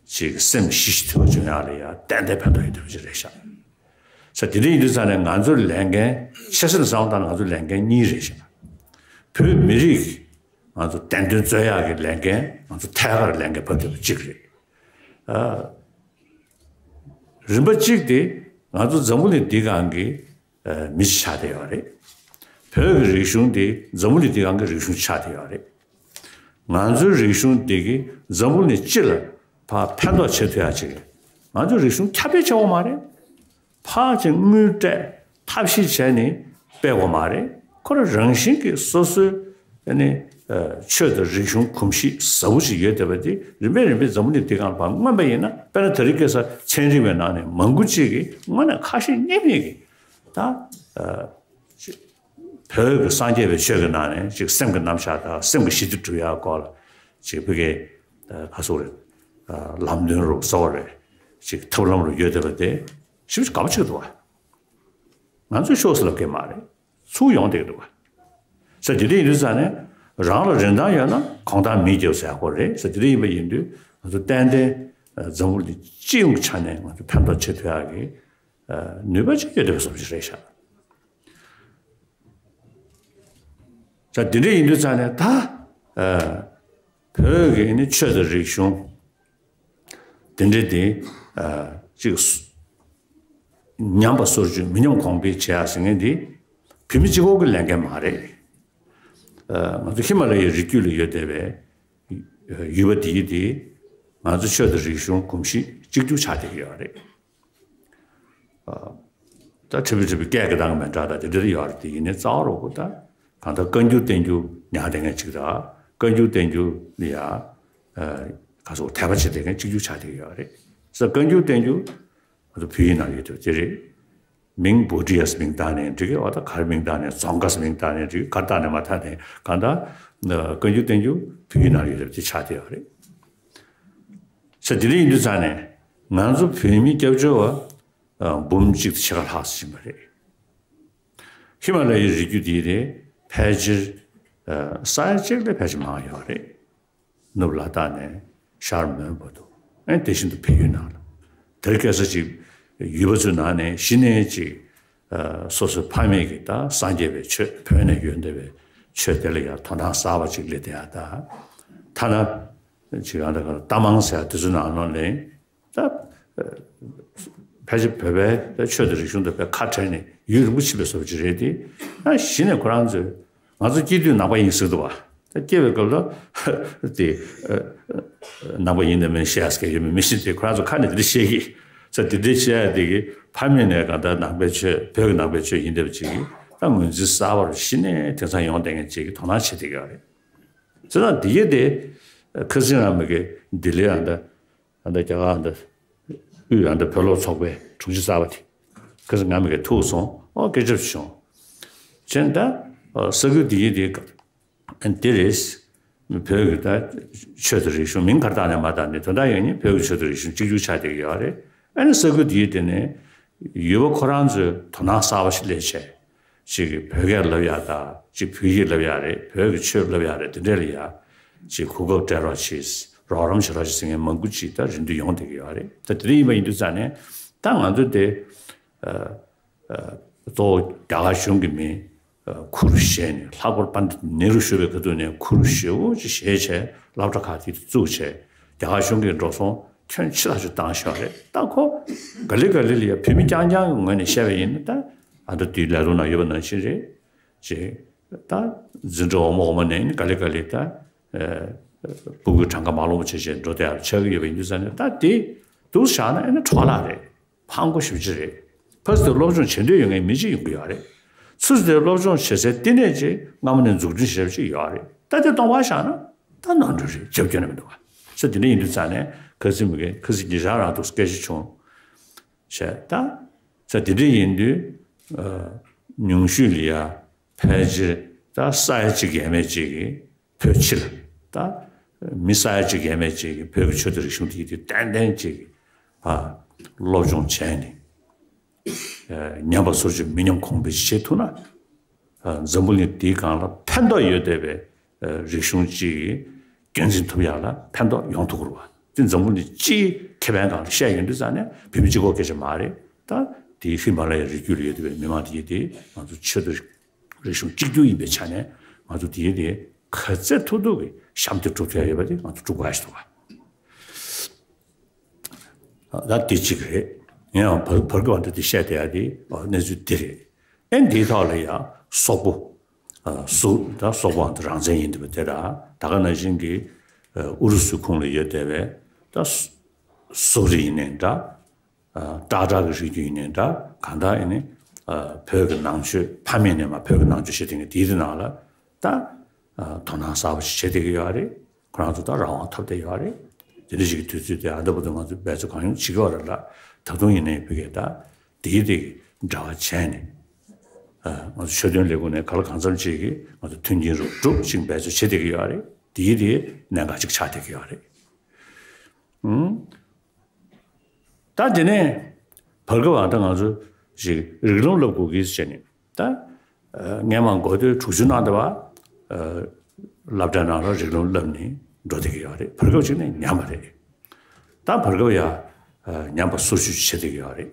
ཅིག་སེམས་ཞི་ཞིང་དུལ་བ་བྱུང་ཡག་ལ་ཡ་ཏན་ཏན་ཕན་ཐོགས་ཡོད་བསྡད་པ་ཅིག་རེད་ཤག་ས་དེ་འདྲ་ཡིན་དུས་ཙང་ནས་ང་ཚོར་ལས་འགན་ཆེ་ས་ནས་བསམ་བློ་བཏང་ན་ང་ཚོར་ལས་འགན་གཉིས་རེད་ཤག་བོད་མི་རིགས་ང་ཚོ་བདེན་དོན་རྩོད་ཡག་གི་ལས་འགན་ང་ཚོ་ཐད་ཀར་ལས་འགན་ཕབ་ཐུབ་པ་གཅིག་རེད། རིམ་པ་གཅིག་དེ་ང་ཚོ་འཛམ་བུ་གླིང་འདི་སྒང་གི་མི་ཞིག་ཆགས་བསྡད་ཡོད་རེད། བོད་ཀྱི་རིག་གཞུང་དེ་འཛམ་བུ་གླིང་འདི་སྒང་གི་རིག་གཞུང་ཆགས་བསྡད་ཡོད་རེད། ང་ཚོའི་རིག་གཞུང་འདི་གིས་འཛམ་བུ་གླིང་སྤྱི་ལ་ཕར་ཕན་ཐོགས་བྱེད་ཐུབ་ཡག་ཅིག་རེད། ང་ཚོའི་རིག་གཞུང་ཁྱབ་སྤེལ་བྱེད་དགོས་མ་རེད། ཕར་ཅིག་དངུལ་སྤྲད་ཐབས་ཤེས་བྱས་ནས་སྤེལ་དགོས་མ་རེད། ཁོ་རང་རང་བཞིན་གྱིས་སོ་སོའི་ཨ་ནི་ཆོས་དང་རིག་གཞུང་གོམས་གཤིས་ཟབ་པོ་ཞིག་ཡོད་བསྡད་པ་དེ་རིམ་པས་རིམ་པས་འཛམ་བུ་གླིང་འདི་སྒང་ལ་ཕར་མངོན་པ་ཡིན་ན། དཔེར་ན་དེ་རིང་ཁ་སང་ཚན་རིག་པའི་ནང་ནས་མང་པོ་ཅིག་གིས་དངོས་གནས་ཁ་ཞེ་གཉིས་མེད་ཀྱིས་ད་བོད་ཀྱི་སངས་རྒྱས་པའི་ཆོས་ཀྱི་ནང་ནས་ཅིག་སེམས་ཀྱི་རྣམ་གཞག་དང་སེམས་ཀྱི་ཞི་བདེ་སྒྲུབ་ཡག་སྐོར་ལ་ཅིག་བོད་ཀྱི་ཨ་ག་ཟེར་དགོས་རེད། ལམ་སྟོན་རུ་གསོལ་བ་རེད། ཅིག་ཐབས་ལམ་རུ་ཡོད་བསྡད་པ་དེ་ཞེ་པོ་ཅིག་དགའ་པོ་ཆགས་འདུག་བ། ང་ཚོས་ཤོག་ཟེར་ལབ་མཁན་མ་རེད། ཚུར་ཡོང་བསྡད་ཀྱི་འདུག་བ། ས་དེ་འདྲ་ཡིན་དུས་ཙང་ནས་རང་ལ་རིན་ཐང་ཡོད་ན་གོང་ཐང་མི་རྒྱབ་ཟེར་ཡག་སྐོར་རེད། ས་དེ་འདྲ་ཡིན་པ་ཡིན་དུས་ང་ཚོ་ཏན་ཏན་འཛམ་བུ་གླིང་སྤྱི་ཡོངས་ཀྱི་ཆ་ནས་ང་ཚོ་ཕན་ཐོགས་བྱེད་ཐུབ་ཡག་གི་ནུས་པ་ཅིག་ཡོད་བསྡད་པ་བཟོ་ཞིག་རེད་ཤག་ས་དེ་འདྲ་ཡིན་དུས་ཙང་ནས་ད་བོད་ཀྱི་ནི་ཆོས་དང་རིག་གཞུང་དེ་འདྲ་དེ་ཅིག་ཉམས་པ་སོར་ཆུད་མི་ཉམས་གོང་འཕེལ་བྱེད་ཡག་ཟེར་མཁན་འདི་བོད་མི་གཅིག་པོ་གི་ལས་འགན་མ་རེད། ང་ཚོ་ཧི་མ་ལ་ཡའི་རི་རྒྱུད་ལ་ཡོད་བསྡད་པའི་ཡུལ་པ་འདིའི་དེ་ང་ཚོ་ཆོས་དང་རིག་གཞུང་གོམས་གཤིས་གཅིག་གྱུར་ཆགས་བསྡད་ཀྱི་ཡོད་རེད། ད་ཁྲི་པི་ཁྲི་པི་སྐད་ཀྱི་གདངས་མི་འདྲ་ད་དེ་འདྲ་ཡོད་རེད། དེ་ཡིན་ནའི་རྩ་བ་རོགས་པོ་ད་གང་ལྟར་བཀའ་འགྱུར་བསྟན་འགྱུར་ཉར་བསྡད་མཁན་གཅིག་དང་། བཀའ་འགྱུར་བསྟན་འགྱུར་ལ་ཡ་ག་ཚོད་དད་པ་བྱེད་བསྡད་མཁན་གཅིག་གྱུར་ཆགས་བསྡད་ཀྱི་ཡོད་རེད། ས་བཀའ་འགྱུར་བསྟན་འགྱུར་ང་ཚོ་བོད་ཡིག་ནང་ཡོད་དེ་དེ་རེད། མིང་བོ་ཊི་ཡ་ཟེར་མིང་བཏགས་ནའི་འགྲིག་གི། འོ་ད་ག་རེ་མིང་བཏགས་ནའི་རྫོང་དགའ་ཟེར་མིང་བཏགས་ནའི་འགྲིག་གི། ག་རེ་བཏགས་ནའི་མ་བཏགས་ནའི་གང་ལྟར་བཀའ་འགྱུར་བསྟན་འགྱུར་བོད་ཡིག་ནང་ཡོད་དེ་དེ་ཆགས་བསྡད་ཡོད་རེད། ས་དེ་འདྲ་ཡིན་དུས་ཙང་ནས་ང་ཚོ་བོད་མི་སྐྱབས་བཅོལ་བ་འབུམ་གཅིག་དང་ཕྱེད་ཀ་ལྷག་ཙམ་ཕྱིན་པ་རེད། ཧི་མ་ལ་ཡའི་རི་རྒྱུད་འདི་རེད། ཕལ་ཆེར་ས་ཡ་གཅིག་ལས་ཕལ་ཆེར་མང་ཡོད་རེད། ནུབ་ལ་དྭགས་ནས་ཤར་མོན་བར་དུ། ཨེ་དེ་བཞིན་དུ་བལ་ཡུལ་ནང་ལ། དེར་ཁ་སང་ཅིག་ཡུལ་པ་ཚོའི་ནང་ནས་གཞི་ནས་ཅིག་སོ་སོའི་ཕ་མེས་ཀྱི་ད་སངས་རྒྱས་པའི་ཆོས་བོད་ནས་ཡོང་བསྡད་པའི་ཆོས་དེ་ལ་ཡང་དོ་སྣང་གསར་པ་ཅིག་སླེབས་བསྡད་ཡ། ད་ཐ་ན་ཅིག་ཨ་ད་ག་རྟ་མང་ཟེར་ཡ་དེ་ཚོའི་ནང་ལོགས་ནས། ད་ཕལ་ཆེར་བོད་པའི་ད་ཆོས་དང་རིག་གཞུང་དང་དཔེ་ཁ་བྲལ་ནས་ཡུན་རིང་པོ་ཕྱིན་པའི་བཟོ་འདྲ་ཅིག་རེད་དེ། ད་གཞི་ནས་ཁོ་རང་ཚོས་ང་ཚོ་སྐྱེས་དུས་ནང་པ་ཡིན་ཟེར་འདུག་བ། ད་སྐྱེས་པའི་སྐབས་ལ་དེ་ནང་པ་ཡིན་དང་མིན་བཤད་ཡ་ཟེར་མཁན་ཡོད་མེད་མི་ཤེས་ཏེ། ཁོ་རང་ཚོ་ཁ་ནས་དེ་འདྲ་བཤད་ཀྱི། ས་དེ་འདྲ་བཤད་ཡ་དེ་གི་ཕ་མེས་ནས་གང་ལྟར་ནང་པའི་ཆོས་བོད་ཀྱི་ནང་པའི་ཆོས་ཡིན་བསྡད་པ་ཅིག་གིས་ད་ངོས་འཛིན་གསར་པར་གཞི་ནས་དེང་སང་ཡོང་བསྡད་མཁན་ཅིག་གིས་དོ་སྣང་བྱེད་བསྡད་ཀྱི་ཡོད་རེད། བྱས་ཙང་དེ་གས་དེ་ཁ་སང་རང་མི་གི་ལྡི་ལི་ཨ་འདྲ། ཨ་འདྲ་རྒྱ་གར་ཨ་འདྲ་དབུས་ཨ་འདྲ་བོད་སློབ་ཚོགས་པའི་དྲུང་ཆེ་གསར་པ་དེ་ཁ་སང་ང་མི་གི་ཐུག་སོང་། ཨོ་སྐད་ཆ་བྱུང་། བྱས་ད་ས་ཁུལ་དེ་གས་དེ་ཨ་འདི་རེད། བོད་ཀྱི་ད་ཆོས་དང་རིག་གཞུང་མིང་ག་རེ་བཏགས་ནའི་མ་བཏགས་ནའི་དོན་དག་ཡོད་ནི་བོད་ཀྱི་ཆོས་དང་རིག་གཞུང་གཅིག་གྱུར་ཆགས་བསྡད་ཀྱི་ཡོད་རེད། ཨ་ནི་ས་ཁུལ་དེ་གས་དེ་ནས་ཡུལ་པ་ཁོ་རང་ཚོས་དོ་སྣང་གསར་པ་ཞིག་སླེབས་བྱས། ཅིག་གིས་བོད་སྐད་ལབ་ཡག་དང་། ཅིག་བོད་ཡིག་ལབ་ཡག་རེད། བོད་ཀྱི་ཆོས་ལབ་ཡག་རེད། དེ་འདྲ་ལ་ཡ་ཅིག་གོ་སྐབས་སྤྲད་རོགས་གྱིས། རོགས་རམ་བྱེད་རོགས་གྱིས་ཟེར་མཁན་མང་པོ་ཅིག་ད་རིམ་གྱིས་ཡོང་བསྡད་ཀྱི་ཡོད་རེད། ད་དེ་འདྲ་ཡིན་པ་ཡིན་དུས་ཙང་ནས་ད་ང་ཚོ་དེ་ཨ་ཨ་གཙོ་བོ་རྒྱ་གར་གཞུང་གི་མི་ཨ་ཁུར་བཞེས་ནས། ལྷག་པར་པཎྜི་ཏ་ནེ་རུ་བཞུགས་པའི་སྐབས་དུས་ནས་ཁུར་ཞེ་པོ་ཅིག་བཞེས་བྱས་སློབ་གྲྭ་ཁག་དེ་བཙུགས་བྱས། རྒྱ་གར་གཞུང་གིས་འགྲོ་སོང་ཁྱོན་ཆེ་ཐག་ཆོད་བཏང་བཞག་རེད། ད་ཁོ་ག་ལེ་ག་ལེ་ལ་ཡ་བོད་མི་རྐྱང་རྐྱང་གི་ངོས་ནས་བཤད་པ་ཡིན་ན། ད་ཨ་ད་དུས་ལས་རོགས་ནང་ཡོད་པ་ནང་བཞིན་རེད། ཅེས་ད་འཛིན་གྲྭ་འོག་མ་འོག་མ་ནས་ག་ལེ་ག་ལེ་ད་ཨ་སྤུ་གུའི་གྲངས་ཀ་མར་ལོངས་པ་བྱས་བྱས་འགྲོ་བསྡད་ཡག་ཆགས་ཀྱི་ཡོད་པ་ཡིན་དུས་ཙང་ནས། ད་དེ་འདུག་བཞག་ན་ཨ་ནི་འཕྲོ་བརླག་རེད། ཕངས་པོ་ཞེ་པོ་ཅིག་རེད། ཕ་སི་དེ་སློབ་སྦྱོང་བྱེད་འདོད་ཡོད་མཁན་མི་གཅིག་ཡོང་གི་ཡོད་རེད། སུ་དེ་སློབ་སྦྱོང་བྱེད་སའི་བསྟི་གནས་ཅིག་སྔ་མོ་ནས་འཛུགས་སྐྲུན་བྱས་པ་ཅིག་ཡོད་རེད། ད་དེ་སྟོང་པར་བཞག་ན་ད་ནོར་འཁྲུལ་རེད། རྒྱབ་སྐྱོར་ནས་མི་འདུག་བ། ས་དེ་འདྲ་ཡིན་དུས་ཙང་ནས་ཁ་སང་མི་གི་ཁ་སང་གི་རང་རང་འདུག་སྐད་ཆ་བྱུང་བྱས། ད་ས་དེ་འདྲ་ཡིན་དུས་ཨ་ཉུང་ཤོས་ལ་ཡ་ཕལ་ཆེར་ད་ས་ཡ་གཅིག་ཡས་མས་ཅིག་གིས་བོད་ཕྱི་ལ། ད་མི་ས་ཡ་གཅིག་ཡས་མས་ཅིག་གིས་བོད་ཀྱི་ཆོས་དང་རིག་གཞུང་དེ་དེ་ཏན་ཏན་ཅིག་ཨ་སློབ་སྦྱོང་བྱས་ནས་ཨ་ཉམས་པ་སོར་ཆུད་མི་ཉམས་གོང་འཕེལ་ཅིག་བྱེད་ཐུབ་ན། འཛམ་བུ་གླིང་འདིའི་སྒང་ལ་ཕན་ཐོགས་ཡོད་བསྡད་པའི་རིག་གཞུང་གཅིག་རྒྱུན་འཛིན་ཐུབ་ཡག་ལ་ཕན་ཐོགས་ཡོང་ཐུབ་ཀྱི་རེད་བ། དེ་འཛམ་བུ་གླིང་སྤྱིའི་ཁེ་ཕན་སྒང་ལ་བཤད་ཡོང་དུས་ཙང་ནས་བོད་མི་གཅིག་པོ་སྐད་ཆ་མ་རེད། ད་དེའི་ཧི་མ་ལ་ཡའི་རི་རྒྱུད་ལ་ཡོད་བསྡད་པའི་མི་མང་དེ་གྱད་དེ་ང་ཚོ་ཆོས་དང་རིག་གཞུང་གཅིག་གྱུར་ཡིན་པའི་ཆ་ནས་ང་ཚོ་དེའི་དེ་ག་ཚད་ཐུབ་ཐུབ་ཀྱི་ཞབས་འདེགས་སྒྲུབ་ཐུབ་ཡག་ཡོད་པ་དེ་ང་ཚོ་སྒྲུབ་དགོས་ཡག་ཞིག་འདུག་བ། ད་དེ་གཅིག་རེད། ཡིན་ཡང་བར་བར་སྐབས་འདི་དེ་བཤད་བསྡད་ཡག་དེ་གནས་ཚུལ་འདི་རེད། ཨེ་འདིའི་ཐོག་ལ་ཡང་སོག་པོ། སོག་ད་སོག་པོའང་ད་རང་བཙན་ཡིན་འདུག་པ་དེ་ར་ད་ག་ནང་བཞིན་གྱི་ཨུ་རུ་སུའི་ཁོངས་ལ་ཡོད་བསྡད་པའི་ད་སོག་རིགས་ཡིན་ནའི་འདྲ། སྦྲག་སྦྲག་གི་རིགས་རྒྱུད་ཡིན་ནའི་འདྲ། གང་ལྟར་ཡིན་ནའི་བོད་ཀྱི་ནང་ཆོས་ཕ་མེས་ནས་མར་བོད་ཀྱི་ནང་ཆོས་བཤད་མཁན་དེའི་དེ་ནང་ལ་ད་དོ་སྣང་གསར་པ་ཞིག་བྱེད་བསྡད་ཀྱི་ཡོད་རེད། ཁོ་རང་ཚོ་ད་རང་དབང་ཐོབ་བསྡད་ཡོད་རེད། དེ་འདྲ་ཞིག་གི་དུས་ཚོད་དེ་ཨ་ད་བར་དུ་ང་ཚོ་འབད་རྩོལ་གང་ཡོང་བྱེད་ཀྱི་ཡོད་རེད་ལ། ད་དུང་ཡིན་ནའི་བོད་སྐད་ད་དེའི་དེ་གི་འབྲེལ་བ་བྱས་ནས་ང་ཚོ་ཆོས་དོན་ལས་ཁུངས་ནས་ག་ལ་གང་འཚམ་ཅིག་གིས་ང་ཚོ་མཐུན་རྐྱེན་རུ་སྒྲུབ་ཅིག་འབད་རྩོལ་བྱེད་བསྡད་ཀྱི་ཡོད་རེད། དེའི་དེ་གནད་འགག་ཅིག་ཆགས་བསྡད་ཀྱི་ཡོད་རེད། ཨང་། ད་དེ་ནས་བར་སྐབས་ཨ་ད་ང་ཚོ་ཞིག་རིགས་ལམ་བསླབ་དགོས་ཀྱི་ཟེར་ནས་ད་སྔས་མ་འགོ་སྟོད་དྲུག་ཅུ་ནང་དུ་བ་སློབ་གྲྭའི་ནང་ལ་རིགས་ལམ་བསླབ་ནས་འགྲོ་བསྡད་ཀྱི་ཡོད་རེད། བར་སྐབས་ཅིག་ནས་ཉམས་པ་རེད། ད་བར་སྐབས་ཡ་ཉམས་པ་སོར་ཆུད་བྱེད་བསྡད་ཀྱི་ཡོད་རེད།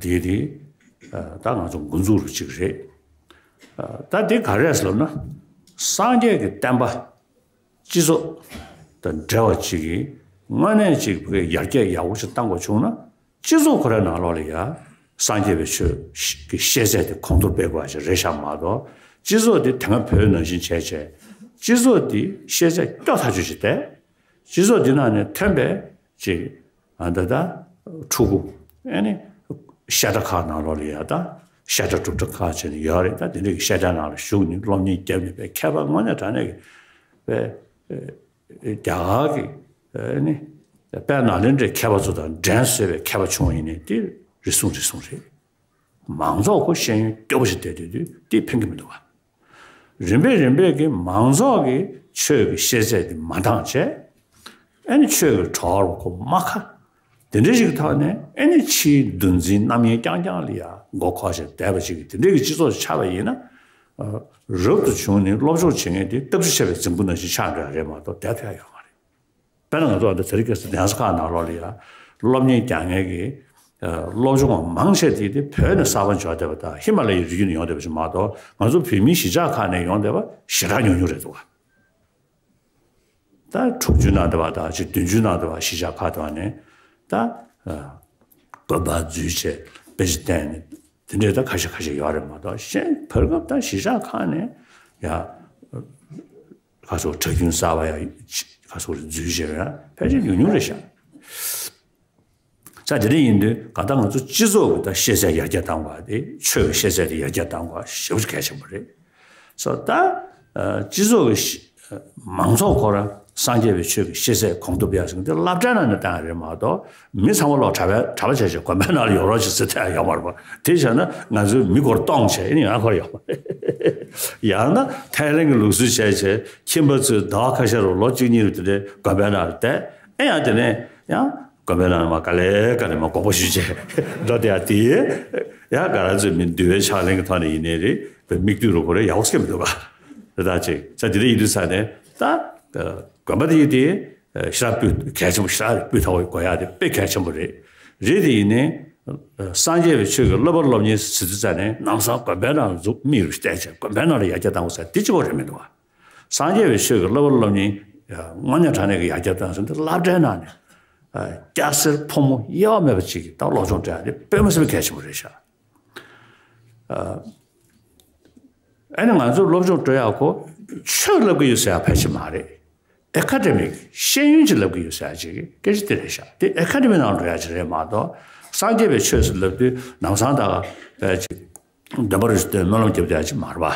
དེ་དེ་ད་ང་ཚོ་འགོ་འཛུགས་རུ་ཅིག་རེད། ད་དེ་ག་རེ་རེད་ཟེར་ལབ་ན་སངས་རྒྱས་ཀྱི་བསྟན་པ། སྤྱི་ཚོགས་དང་འབྲེལ་བ་ཅིག་གིས་དངོས་གནས་ཅིག་བོད་ཡར་རྒྱས་ཡག་པོ་ཞིག་གཏང་དགོས་བྱུང་ན་སྤྱི་ཚོགས་ཁོ་རའི་ནང་ལོགས་ལ་ཡ་སངས་རྒྱས་པའི་ཆོས་ཀྱི་ཤེས་ཚད་དེ་གོང་མཐོར་སྤེལ་དགོས་པ་ཞིག་རེད་ཤག་མ་གཏོགས་སྤྱི་ཚོགས་དེ་དེ་སྔ་བོད་ནང་བཞིན་བྱས་བྱས་སྤྱི་ཚོགས་དེ་ཤེས་ཚད་སྐྱོ་ཐག་ཆོད་ཅིག་བསྡད། སྤྱི་ཚོགས་དེ་ནང་ནས་ཐོན་པའི་ཅིག་ཨ་ད་ད་ཕྲུ་གུ་ཨ་ནི་བཤད་གྲྭ་ཁག་ནང་ལོགས་ལ་ཡ་ད་བཤད་གྲྭ་སྒྲུབ་གྲྭ་ཁག་བྱས་ནས་ཡོད་རེད། ད་དེ་འདྲ་གི་བཤད་གྲྭ་ནང་ལ་ཞུགས་ནས་སློབ་གཉེར་བརྒྱབ་ནས་པའི་མཁས་པ་དངོས་གནས་དྲང་གནས་ཀྱི་པའི་རྒྱ་གར་གྱི་ཨ་ནི་དཔལ་ནཱ་ལེནྡྲའི་མཁས་པ་ཚོ་དང་འགྲན་བཟོད་པའི་མཁས་པ་བྱུང་བ་ཡིན་ནའི་དེ་རེ་ཟུང་རེ་ཟུང་རེད། མང་ཚོགས་ཁོ་ཤེས་ཡོན་སྐྱོ་པོ་ཞིག་བསྡད་དུས་དུས་དེ་ཕན་གྱི་མི་འདུག་བ། རིམ་པས་རིམ་པས་ཀྱི་མང་ཚོགས་ཀྱི་ཆོས་ཀྱི་ཤེས་ཚད་དེ་མ་འདང་བྱས། ཨ་ནི་ཆོས་ཀྱི་གྲོགས་རུ་ཁོ་མ་ཁ། དེ་འདྲ་ཞིག་གི་ཐོག་ནས་ཨ་ནི་ཕྱིའི་འདུ་འཛིའི་རྣམ་གཡེང་རྐྱང་རྐྱང་ལ་ཡ་མགོ་འཁོར་བྱས་བསྡད་པ་ཅིག་གི་དེ་འདྲའི་གི་སྤྱི་ཚོགས་ཤིག་ཆགས་པ་ཡིན་ན། རབ་ཏུ་བྱུང་ནས་སློབ་སྦྱོང་བྱེད་མཁན་དེ་སྟབས་བདེ་ཆེ་བའི་རྫིང་བུ་ནང་བཞིན་ཆགས་འགྲོ་ཡ་རེད་མ་གཏོགས་བསྡད་ཐུབ་ཡ་ཡོད་མ་རེད། དཔེར་ན་ང་ཚོ་ཨ་ད་དེ་རིང་ཁ་སང་གདན་ས་ཁག་ནང་ལོགས་ལ་ཡ་སློབ་གཉེར་རྒྱག་མཁན་གྱི་སློབ་སྦྱོང་བ་མང་ཆེ་དེ་དེ་བོད་ནས་གསར་པ་འབྱོར་བསྡད་པ་དང་ཧི་མ་ལ་ཡའི་རི་རྒྱུད་ནས་ཡོང་བསྡད་པ་ཞིག་མ་གཏོགས་ང་ཚོ་བོད་མིའི་གཞིས་ཆགས་ཁག་ནས་ཡོང་བསྡད་པ་ཞེ་དྲག་ཉུང་ཉུང་རེད་འདུག་བ། ད་དྲུག་ཅུ་ནང་དུ་བ་དང་ཅིག་བདུན་ཅུ་ནང་དུ་བ་གཞིས་ཆགས་ཁག་དུ་བ་ནས་ད་དགོན་པ་འཛུལ་བྱས་དཔེ་ཆ་བསྟན་ནས་དེ་འདྲས་ད་ཁ་ཤས་ཁ་ཤས་ཡོད་རེད་མ་གཏོགས་གཞན་བར་སྐབས་ད་གཞིས་ཆགས་ཁག་ནས་ཡ། ཁ་སོ་གྲྭ་རྒྱུན་གསར་བ་ཡང་ཁ་སོ་རེ་འཛུལ་བྱས་ཡང་ཕལ་ཆེར་ཉུང་ཉུང་རེད་ཤག་ས་དེ་འདྲ་ཡིན་དུས་གང་ལྟར་ང་ཚོ་སྤྱི་ཚོགས་ཀྱི་ད་ཤེས་ཚད་ཡར་རྒྱས་བཏང་བ་དེ་ཆོས་ཀྱི་ཤེས་ཚད་དེ་ཡར་རྒྱས་བཏང་བ་ཞེ་པོ་ཅིག་གལ་ཆེན་པོ་རེད། སོ་ད་སྤྱི་ཚོགས་ཀྱི་མང་ཚོགས་ཁོ་རང་སངས་རྒྱས་པའི་ཆོས་ཀྱི་ཤེས་ཚད་གོང་དུ་སྤེལ་ཡག་ཟེར་མཁན་དེ་སློབ་གྲྭའི་ནང་ནས་བཏང་ཡག་རེད་མ་གཏོགས་མི་ཚང་མ་ལོག་གྲྭ་པའི་གྲྭ་པ་བྱས་བྱས་དགོན་པའི་ནང་ལ་ཡོད་རོགས་ཞེས་ཟེར་ཐལ་ཡོད་མ་རེད་པ། དེ་བྱས་ན་ང་ཚོའི་མི་སྐོར་སྟོང་བྱས་ཨེ་ནི་ཡང་ཁོར་ཡོད་མ་རེད། ཡང་ན་ཐའི་ལེན་གྱི་ལུགས་སྲོལ་བྱས་བྱས་ཁྱིམ་པ་ཚོས་ཟླ་བ་ཁ་ཤས་རུ་ལོ་གཅིག་གཉིས་རུ་དེ་འདྲའི་དགོན་པའི་ནང་ལ་བསྡད་ཨེ་ཡང་དེ་ནས་ཡང་དགོན་པའི་ནང་ལ་མ་དཀའ་ལས་དཀའ་ནས་མ་དགོངས་པ་ཞུས་བྱས་འགྲོ་བསྡད་ཡ་དེ་ཡང་ག་རང་ཚོའི་མི་འདུལ་བའི་ཕྱག་ལེན་གྱི་ཐོག་ནས་ཡིན་ནའི་རེད་པའི་མིག་ལྟོས་རུ་ཁོ་རེ་ཡག་པོ་སྐྱེ་མི་འདུག་ག་རེ་ད་ཅིག་ས་དེ་འདྲ་ཡིན་དུས་ས་ནས་ད་དགོན་པ་དེ་ཡིན་དེ། ཞེ་དྲག་སྤུས་གལ་ཆེན་པོ་ཞེ་དྲག་རེད། སྤུས་དག་པོ་དགོས་ཡག་དེ་དཔེ་གལ་ཆེན་པོ་རེད། རེད་དེ་ཡིན་ནའི། སངས་རྒྱས་པའི་ཆོས་ཀྱི་བསླབ་པ་སློབ་གཉེར་ཟེར་དུས་ཙ་ནས་ནམ་སང་དགོན་པའི་ནང་ལ་འཛུགས་མི་རུ་བལྟས་བྱས་དགོན་པའི་ནང་ལ་ཡར་རྒྱས་བཏང་དགོས་ས་དེ་གཅིག་པོ་རེད་མི་འདུག་བ། སངས་རྒྱས་པའི་ཆོས་ཀྱི་བསླབ་པ་སློབ་གཉེར་དངོས་གནས་དྲང་གནས་ཀྱི་ཡར་རྒྱས་བཏང་ཟེར་དུས་སློབ་གྲྭའི་ནང་ནས་སྐྱ་སེར་ཕོ་མོ་དབྱེ་བ་མེད་པ་ཅིག་གིས་ད་སློབ་སྦྱོང་སྤྲད་ཡག་དེ་དཔེ་མི་སྲིད་པའི་གལ་ཆེན་པོ་རེད་ཤག་ཨ་ནི་ང་ཚོ་སློབ་སྦྱོང་སྤྲོད་ཡག་ཁོ་ཆོས་བསླབ་ཀྱི་ཡོད་ཟེར་ཡག་ཕལ་ཆེར་མ་རེད། ཨེ་ཁ་ཌེ་མིག་ཤེས་ཡོན་ཅིག་བསླབ་ཀྱི་ཡོད་ཟེར་ཡག་ཅིག་སྐད་ཆ་དེ་རེད་ཤག་དེ་ཨེ་ཁ་ཌེ་མིག་ནང་འགྲོ་ཡག་ཅིག་རེད་མ་གཏོགས་སངས་རྒྱས་པའི་ཆོས་སུ་བསླབ་དུས་ནམ་སང་ད་ག་ཅིག་འདོན་པ་རིན་ཆེན་སྟོན་སྨོན་ལམ་རྒྱབ་བསྡད་ཡག་ཅིག་མ་རེད་པ།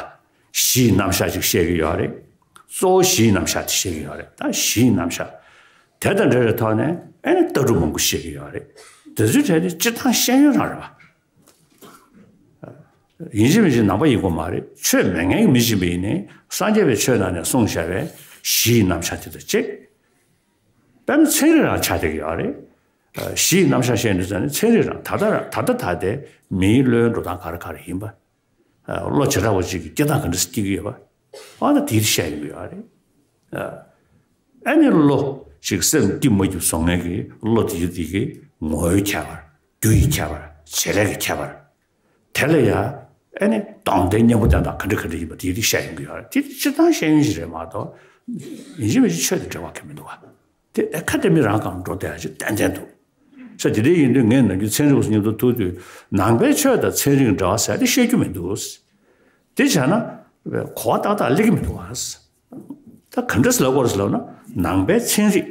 གཞིའི་རྣམ་གཞག་ཅིག་བཤད་ཀྱི་ཡོད་རེད། གཙོ་བོ་གཞིའི་རྣམ་གཞག་དེ་བཤད་ཀྱི་ཡོད་རེད། ད་གཞིའི་རྣམ་གཞག་དེ་དང་འབྲེལ་བའི་ཐོག་ནས་ཨེ་ནི་ལྟ་གྲུབ་མང་པོ་བཤད་ཀྱི་ཡོད་རེད། དེ་ཚོའི་གྲས་དེ་སྤྱིར་བཏང་ཤེས་ཡོན་རང་རེད་པ། ཡིན་གཅིག་མིན་གཅིག་ནང་པ་ཡིན་དགོས་མ་རེད། ཆོས་མེད་མཁན་གྱི་མི་ཡིན་པ་ཡིན་ནའི་སངས་རྒྱས་པའི་ཆོས་ནང་ནས་གསུངས་བཞག་པའི་གཞིའི་རྣམ་གཞག་དེ་དང་གཅིག་དཔེར་ན་ཚན་རིག་རང་ཆགས་བསྡད་ཀྱི་ཡོད་རེད། གཞིའི་རྣམ་གཞག་བཤད་འདུག་ཟེར་ནས་ཚན་རིག་རང་ད་ལྟ་རང་ད་ལྟ་ད་ལྟའི་མིའི་བློའི་འགྲོ་སྟངས་ག་རེ་ག་རེ་ཡིན་པ། བློ་བྱེ་བྲག་པ་ཅིག་གི་སྐྱེ་སྟངས་ག་འདྲ་སེ་སྐྱེ་གི་ཡོད་པ། ཨ་ད་དེ་བཤད་ཡོང་གི་ཡོད་རེད། ཨ་ནི་བློ་ཞིག་སེམས་གཏིང་མ་རྒྱུ་བཟོ་མཁན་གྱི་བློ་དེ་དེ་གི་ངོ་བོའི་ཁྱད་པར། རྒྱུ་ཡི་ཁྱད་པར། བྱེད་ལས་ཀྱི་ཁྱད་པར། དེ་ལ་ཡང་ཨ་ནི་སྟོང་ལྡན་གཉེན་པོ་དོན་དག་ག་འདྲ་ག་འདྲ་ཡིན་པ་དེ་དེ་བཤད་ཡོང་གི་ཡོད་རེད། དེ་དེ་སྤྱིར་བཏང་བཤད་ཡོང་ཞིག་རེད་མ་གཏོགས། ཡིན་གཅིག་མིན་གཅིག་ཆོས་དང་འབྲེལ་བ་གང་ཡང་མི་འདུག་བ། དེ་ཨེ་ཁ་དེ་མི་རང་གང་འགྲོ་བསྡད་ཡ་ཅིག་ཏན་ཏན་འདུག་ས། དེ་འདྲ་ཡིན་དུས་ངས་ནམ་རྒྱུན་ཚན་རིག་པ་ཚོ་མཉམ་དུ་ཐུག་དུས་ནང་པའི་ཆོས་དང་ཚན་རིག་འབྲེལ་བ་ཟེར་དེ་བཤད་རྒྱུ་མི་འདུག་དེ་བྱས་ན་གོ་བ་ཏག་ཏག་སླེབས་ཀྱི་མི་འདུག་བ། ད་ག་འདྲ་ཟེར་ལབ་དགོས་རེད་ཟེར་ལབ་ན། ནང་པའི་ཚན་རིག་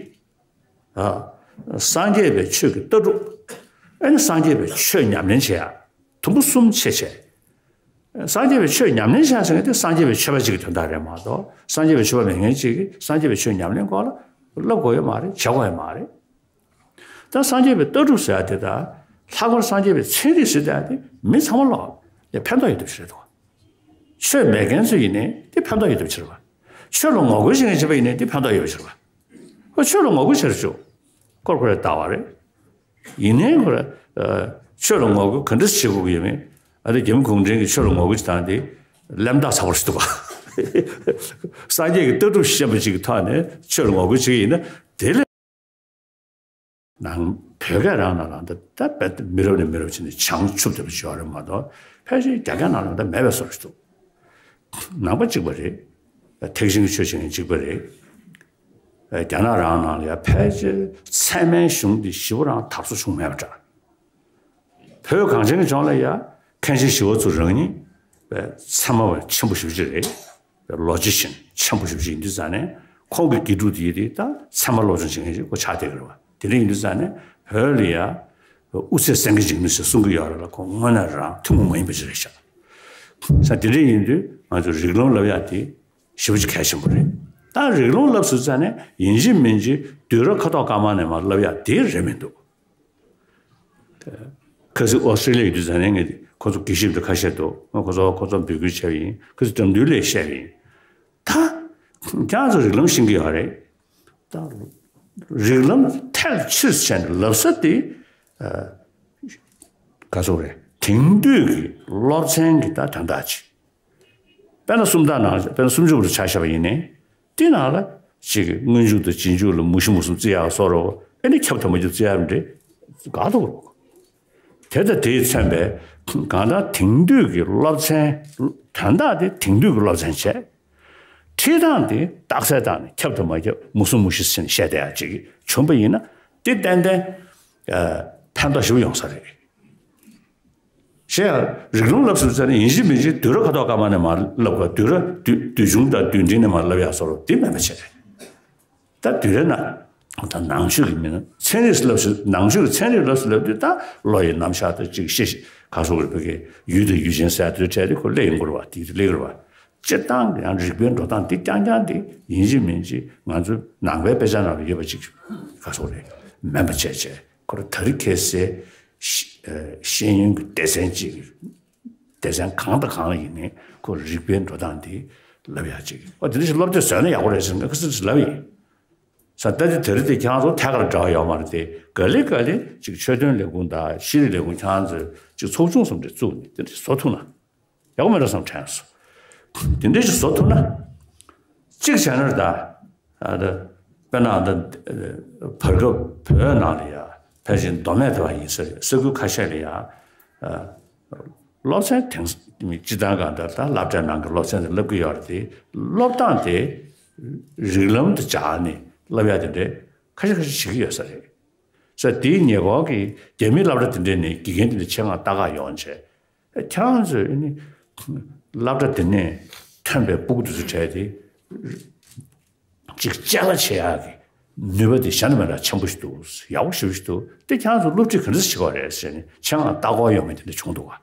ཨ། སངས་རྒྱས་པའི་ཆོས་ཀྱི་ལྟ་གྲུབ། ཨ་ནི་སངས་རྒྱས་པའི་ཆོས་ཉམས་ལེན་བྱེད་ཡ། དུམ་བུ་གསུམ་ཕྱེ་བྱས། སངས་རྒྱས་པའི་ཆོས་ཉམས་ལེན་བྱ་ཟེར་མཁན་དེ་སངས་རྒྱས་པའི་ཆོས་པ་གཅིག་གི་དོན་དག་རེད་མ་གཏོགས། སངས་རྒྱས་པའི་ཆོས་པ་མེད་མཁན་གཅིག་གིས་སངས་རྒྱས་པའི་ཆོས་ཉམས་ལེན་སྐོར་ལ་བསླབ་དགོས་ཡོད་མ་རེད། བྱ་དགོས་ཡོད་མ་རེད། ད་སངས་རྒྱས་པའི་ལྟ་གྲུབ་ཟེར་ཡ་དེ་དང་། ལྷག་པར་སངས་རྒྱས་པའི་ཚན་རིག་ཟེར་ཡ་དེ་མི་ཚང་མ་ལ་ཡང་ཕན་ཐོགས་ཡོད་དུས་ཕྱིར་དོ། ཆོས་མེད་མཁན་ཚོ་ཡིན་ནའི་དེ་ཕན་ཐོགས་ཡོད་དུས་ཕྱིར་བ། ཆོས་ལ་ངོ་རྒོལ་བྱེད་མཁན་བྱེད་པ་ཡིན་ནའི་དེ་ཕན་ཐོགས་ཡོད་པ་ཕྱིར་བ། ཁོ་ཆོས་ལ་ངོ་རྒོལ་བྱེད་རྒྱུ་ཀོར་ཀོར་ལྟ་བ་རེད། ཡིན་ནའི་ཁོ་ར་ཆོས་ལ་ངོ་རྒོལ་ག་འདྲ་བྱེད་དགོས་ཀྱི་ཡོད་མེད། ཨ་ནི་རྒྱ་མི་གུང་ཁྲན་གྱིས་ཆོས་ལ་ངོ་རྒོལ་བྱེད་སྟངས་དེ་གླེན་རྟགས་ཚ་པོ་ཞིག་འདུག་བ། སངས་རྒྱས་ཀྱི་ལྟ་གྲུབ་ཤེས་པ་ཅིག་གི་ཐོག་ནས་ཆོས་ལ་ངོ་རྒོལ་བྱེད་ཀྱི་ཡིན་ན་དེ་ལས། ནང་བོད་སྐད་རང་ནང་ལ་ད་ད་རྦད་མི་རབས་ནས་མི་རབས་ཕྱིན་ནས་བྱང་ཆུབ་བསྟན་པ་ཞིག་ཡོད་རེད་མ་གཏོགས། ཕལ་ཆེར་རྒྱ་སྐད་ནང་ལ་ད་མེད་པའི་བཟོ་ཞིག་འདུག་ནང་པ་གཅིག་པ་རེད། ཐེག་ཆེན་གྱི་ཆོས་བྱེད་མཁན་གཅིག་པ་རེད། རྒྱ་ནག་རང་ནང་ལ་ཡང་ཕལ་ཆེར་ཚད་མའི་གཞུང་འདི་ཞེ་པོ་རང་དར་སོ་བྱུང་མེད་པ་འདྲ། བོད་གངས་ཅན་གྱི་ལྗོངས་ལ་ཡང་མཁན་ཆེན་ཞི་བ་འཚོ་རང་ཉིད་ཚད་མ་བ་ཆེན་པོ་ཞེ་པོ་ཅིག་རེད། ལོ་ཇི་ཤན་ཆེན་པོ་ཞེ་པོ་ཅིག་ཡིན་དུས་ཙང་ནས། ཁོང་གི་དགེ་ཕྲུག་དེ་ཡིན་དུས་ད་ཚད་མ་སློབ་སྦྱོང་བྱེད་མཁན་ཞིག་ཁོ་ཆགས་བསྡད་ཀྱི་རེད་བ། དེ་འདྲ་ཡིན་དུས་ཙང་ནས་བོད་ལ་ཡང་དབུ་ཚད་སེང་གེ་འཇིགས་མེད་ཟེར་གསུང་གི་ཡོད་རེད་ལ། ཁོང་དངོས་གནས་རང་ཐུན་མོང་མ་ཡིན་པ་ཅིག་རེད་ཤག་ས། དེ་འདྲ་ཡིན་དུས་ང་ཚོ་རིགས་ལམ་བསླབ་ཡག་དེ་ཞེ་པོ་ཅིག་གལ་ཆེན་པོ་རེད། ད་རིགས་ལམ་བསླབས་ཟེར་ཙང་ནས་ཡིན་གཅིག་མིན་གཅིག་དུས་རབས་ཁ་ཐོག་སྐར་མ་ནས་མར་བསླབ་ཡག་དེ་རེད་མི་འདུག་ཁ་སང་ཨོ་སི་ཀྲི་ལི་ཡ་ཡོད་དུས་ཙང་ནས་ངས་ཁོ་ཚོ་དགེ་བཤེས་དེ་ཁ་ཤས་འདུག་ཁོ་ཚོ་ཁོ་ཚོ་འབོད་སྐུལ་བྱས་པ་ཡིན། ཁ་སང་འགྲམ་འདུལ་ལས་བཤད་པ་ཡིན། ད་ཁྱེད་རང་ཚོ་རིགས་ལམ་ཤེས་ཀྱི་ཡོད་རེད། ད་རིགས་ལམ་ཐལ་ཆེས་བྱས་ནས་ལབ་ས་དེ་ག་ཚོད་རེད། དེང་དུས་ཀྱི་སློབ་ཚན་གྱི་ད་དོན་དག་ཅིག་དཔེར་ན་སུམ་རྟགས་ནང་དཔེར་ན་སུམ་ཅུ་པ་རུ་ཆ་བཞག་པ་ཡིན་ནའི། དེ་ནང་ལ་ཅིག་སྔོན་འཇུག་དང་རྗེས་འཇུག་ལ་མུ་བཞི་མུ་གསུམ་བརྩི་ཡག་བཟོ་འདྲ་བོ། ཨེ་ནི་ཁྱབ་དང་མ་ཁྱབ་བརྩི་ཡག་འདྲ་དགའ་འདུག་དེ་དང་དེས་མཚོན་པའི་གང་ལྟར་དེང་དུས་ཀྱི་སློབ་ཚན། དོན་དག་དེ་དེང་དུས་ཀྱི་སློབ་ཚན་བྱས། ཁྲིད་སྟངས་དེ་རྟགས་གསལ་བཏང་ནས་ཁྱབ་དང་མ་ཁྱབ་མུ་གསུམ་མུ་བཞི་ཟེར་ནས་བཤད་བསྡད་ཡག་ཅིག་བྱུང་པ་ཡིན་ན། དེ་ཏན་ཏན་ཕན་ཐོགས་ཞེ་པོ་ཡོང་ས་རེད། གཞན་ཡང་རིགས་ལམ་བསླབ་ཟེར་ཙང་ནས་ཡིན་གཅིག་མིན་གཅིག་དུས་རབས་ཁ་ཐོག་སྐར་མ་ནས་མར་བསླབ་དགོས། དུས་རབས་དུས་དུས་ཆུང་དང་དུས་འབྲིང་ནས་མར་བསླབ་ཡག་བཟོ་འདྲ་བོ་དེ་མེད་པ་བྱས། ད་དུས་རབས་ནང་ད་ནང་ཆོས་ཀྱི་མི་སྣ་ཚན་རིག་བསླབ་ཟེར། ནང་ཆོས་ཀྱི་ཚན་རིག་བསླབ་ཟེར་ལབ་དུས་ད་བློ་ཡི་རྣམ་གཞག་དང་ཅིག་ཤེས་ཤེས་ག་སོགས་རེད། བོད་ཀྱི་ཡུལ་དང་ཡུལ་ཅན་ཟེར་དུས་བྲལ་ཏེ་ཁོ་སླེབས་ཡོང་གི་རེད་བ། དེ་སླེབས་ཀྱི་རེད་བ། སྤྱིར་བཏང་གི་ཡང་རིག་པའི་འགྲོ་སྟངས་འདི་རྐྱང་རྐྱང་འདི་ཡིན་གཅིག་མིན་གཅིག་ང་ཚོའི་ནང་པའི་དཔེ་ཆ་ནང་ལ་ཡོད་པ་ཅིག་ག་སོགས་རེད། མེད་པ་བྱས་བྱས་ཁོ་རང་དེ་རིང་ཁ་སང་ཤེས་ཡོན་གྱི་སྡེ་ཚན་གཅིག་སྡེ་ཚན་གང་དང་གང་ལ་ཡིན་ནའི་ཁོ་རིག་པའི་འགྲོ་སྟངས་འདི་ལབ་ཡག་ཅིག་ཨོ་དེ་འདྲ་ཞིག་སློབ་དེབ་བཟོས་ན་ཡག་པོ་རེད་ཟེར་ནས་ཁ་སང་ཞིག་ལབ་ཡིན། ས་ད་དེ་དེ་རིང་དེ་ཁྱེད་རང་ཚོ་ཐད་ཀར་འབྲེལ་བ་ཡོད་མ་རེད་དེ། ག་ལེ་ག་ལེ་ཅིག་ཆོས་དོན་ལས་ཁུངས་དང་ཤེས་རིག་ལས་ཁུངས་ཁྱེད་རང་ཚོས་ཅིག་ཚོགས་ཆུང་བཟོ་འདྲ་བཙུགས་ནས་དེ་འདྲ་བཟོ་ཐུབ་ན་ཡག་པོ་མེད་འགྲོ་བསམ་དྲན་སོང་། དེ་འདྲ་ཞིག་བཟོ་ཐུབ་ན། གཅིག་བྱས་ན་ད། ཨ་ད། དཔེར་ན་ད། བར་སྐབས་བོད་ནང་ལ་ཡ་ཕལ་ཆེར་མདོ་སྨད་དེ་བ་ཡིན་ས་རེད། ས་ཁུལ་ཁ་ཤས་ལ་ཡ། ཨ། སློབ་ཚན་དེང་སྤྱིར་བཏང་གང་ལྟར་ད་སློབ་གྲྭའི་ནང་གི་སློབ་ཚན་དེ་སློབ་ཀྱི་ཡོད་རེད་དེ། སློབ་སྟངས་དེ་རིགས་ལམ་དུ་སྦྱར་ནས་སློབ་ཡ་དེ་འདྲ་ཁ་ཤས་ཁ་ཤས་བྱེད་ཀྱི་ཡོད་ས་རེད། ས་དེའི་ཉེ་འཁོར་གྱི་རྒྱ་མིའི་སློབ་གྲྭ་དེ་འདྲ་ནས་དགེ་རྒན་དེ་འདྲ་ཆེད་མངགས་ལྟ་ག་ཡོང་བྱས། ཁྱེད་རང་ཚོས་ཨ་ནི་སློབ་གྲྭ་དེ་ནས་ཐོན་པའི་སྤུ་གུ་དེ་ཚོ་གྲས་དེ་ཅིག་ཅ་ལག་བྱེད་ཡག་གི་ནུས་པ་དེ་གཞན་དང་མི་འདྲ་ཆེན་པོ་ཞིག་འདུག་ཡག་པོ་ཞེ་པོ་ཞིག་འདུག་དེ་ཁྱེད་རང་ཚོ་སློབ་ཁྲིད་ག་འདྲ་བྱེད་དགོས་རེད་ཟེར་ནས་ཆེད་མངགས་ལྟ་སྐོར་ཡོང་མཁན་དེ་འདྲ་བྱུང་འདུག་བ།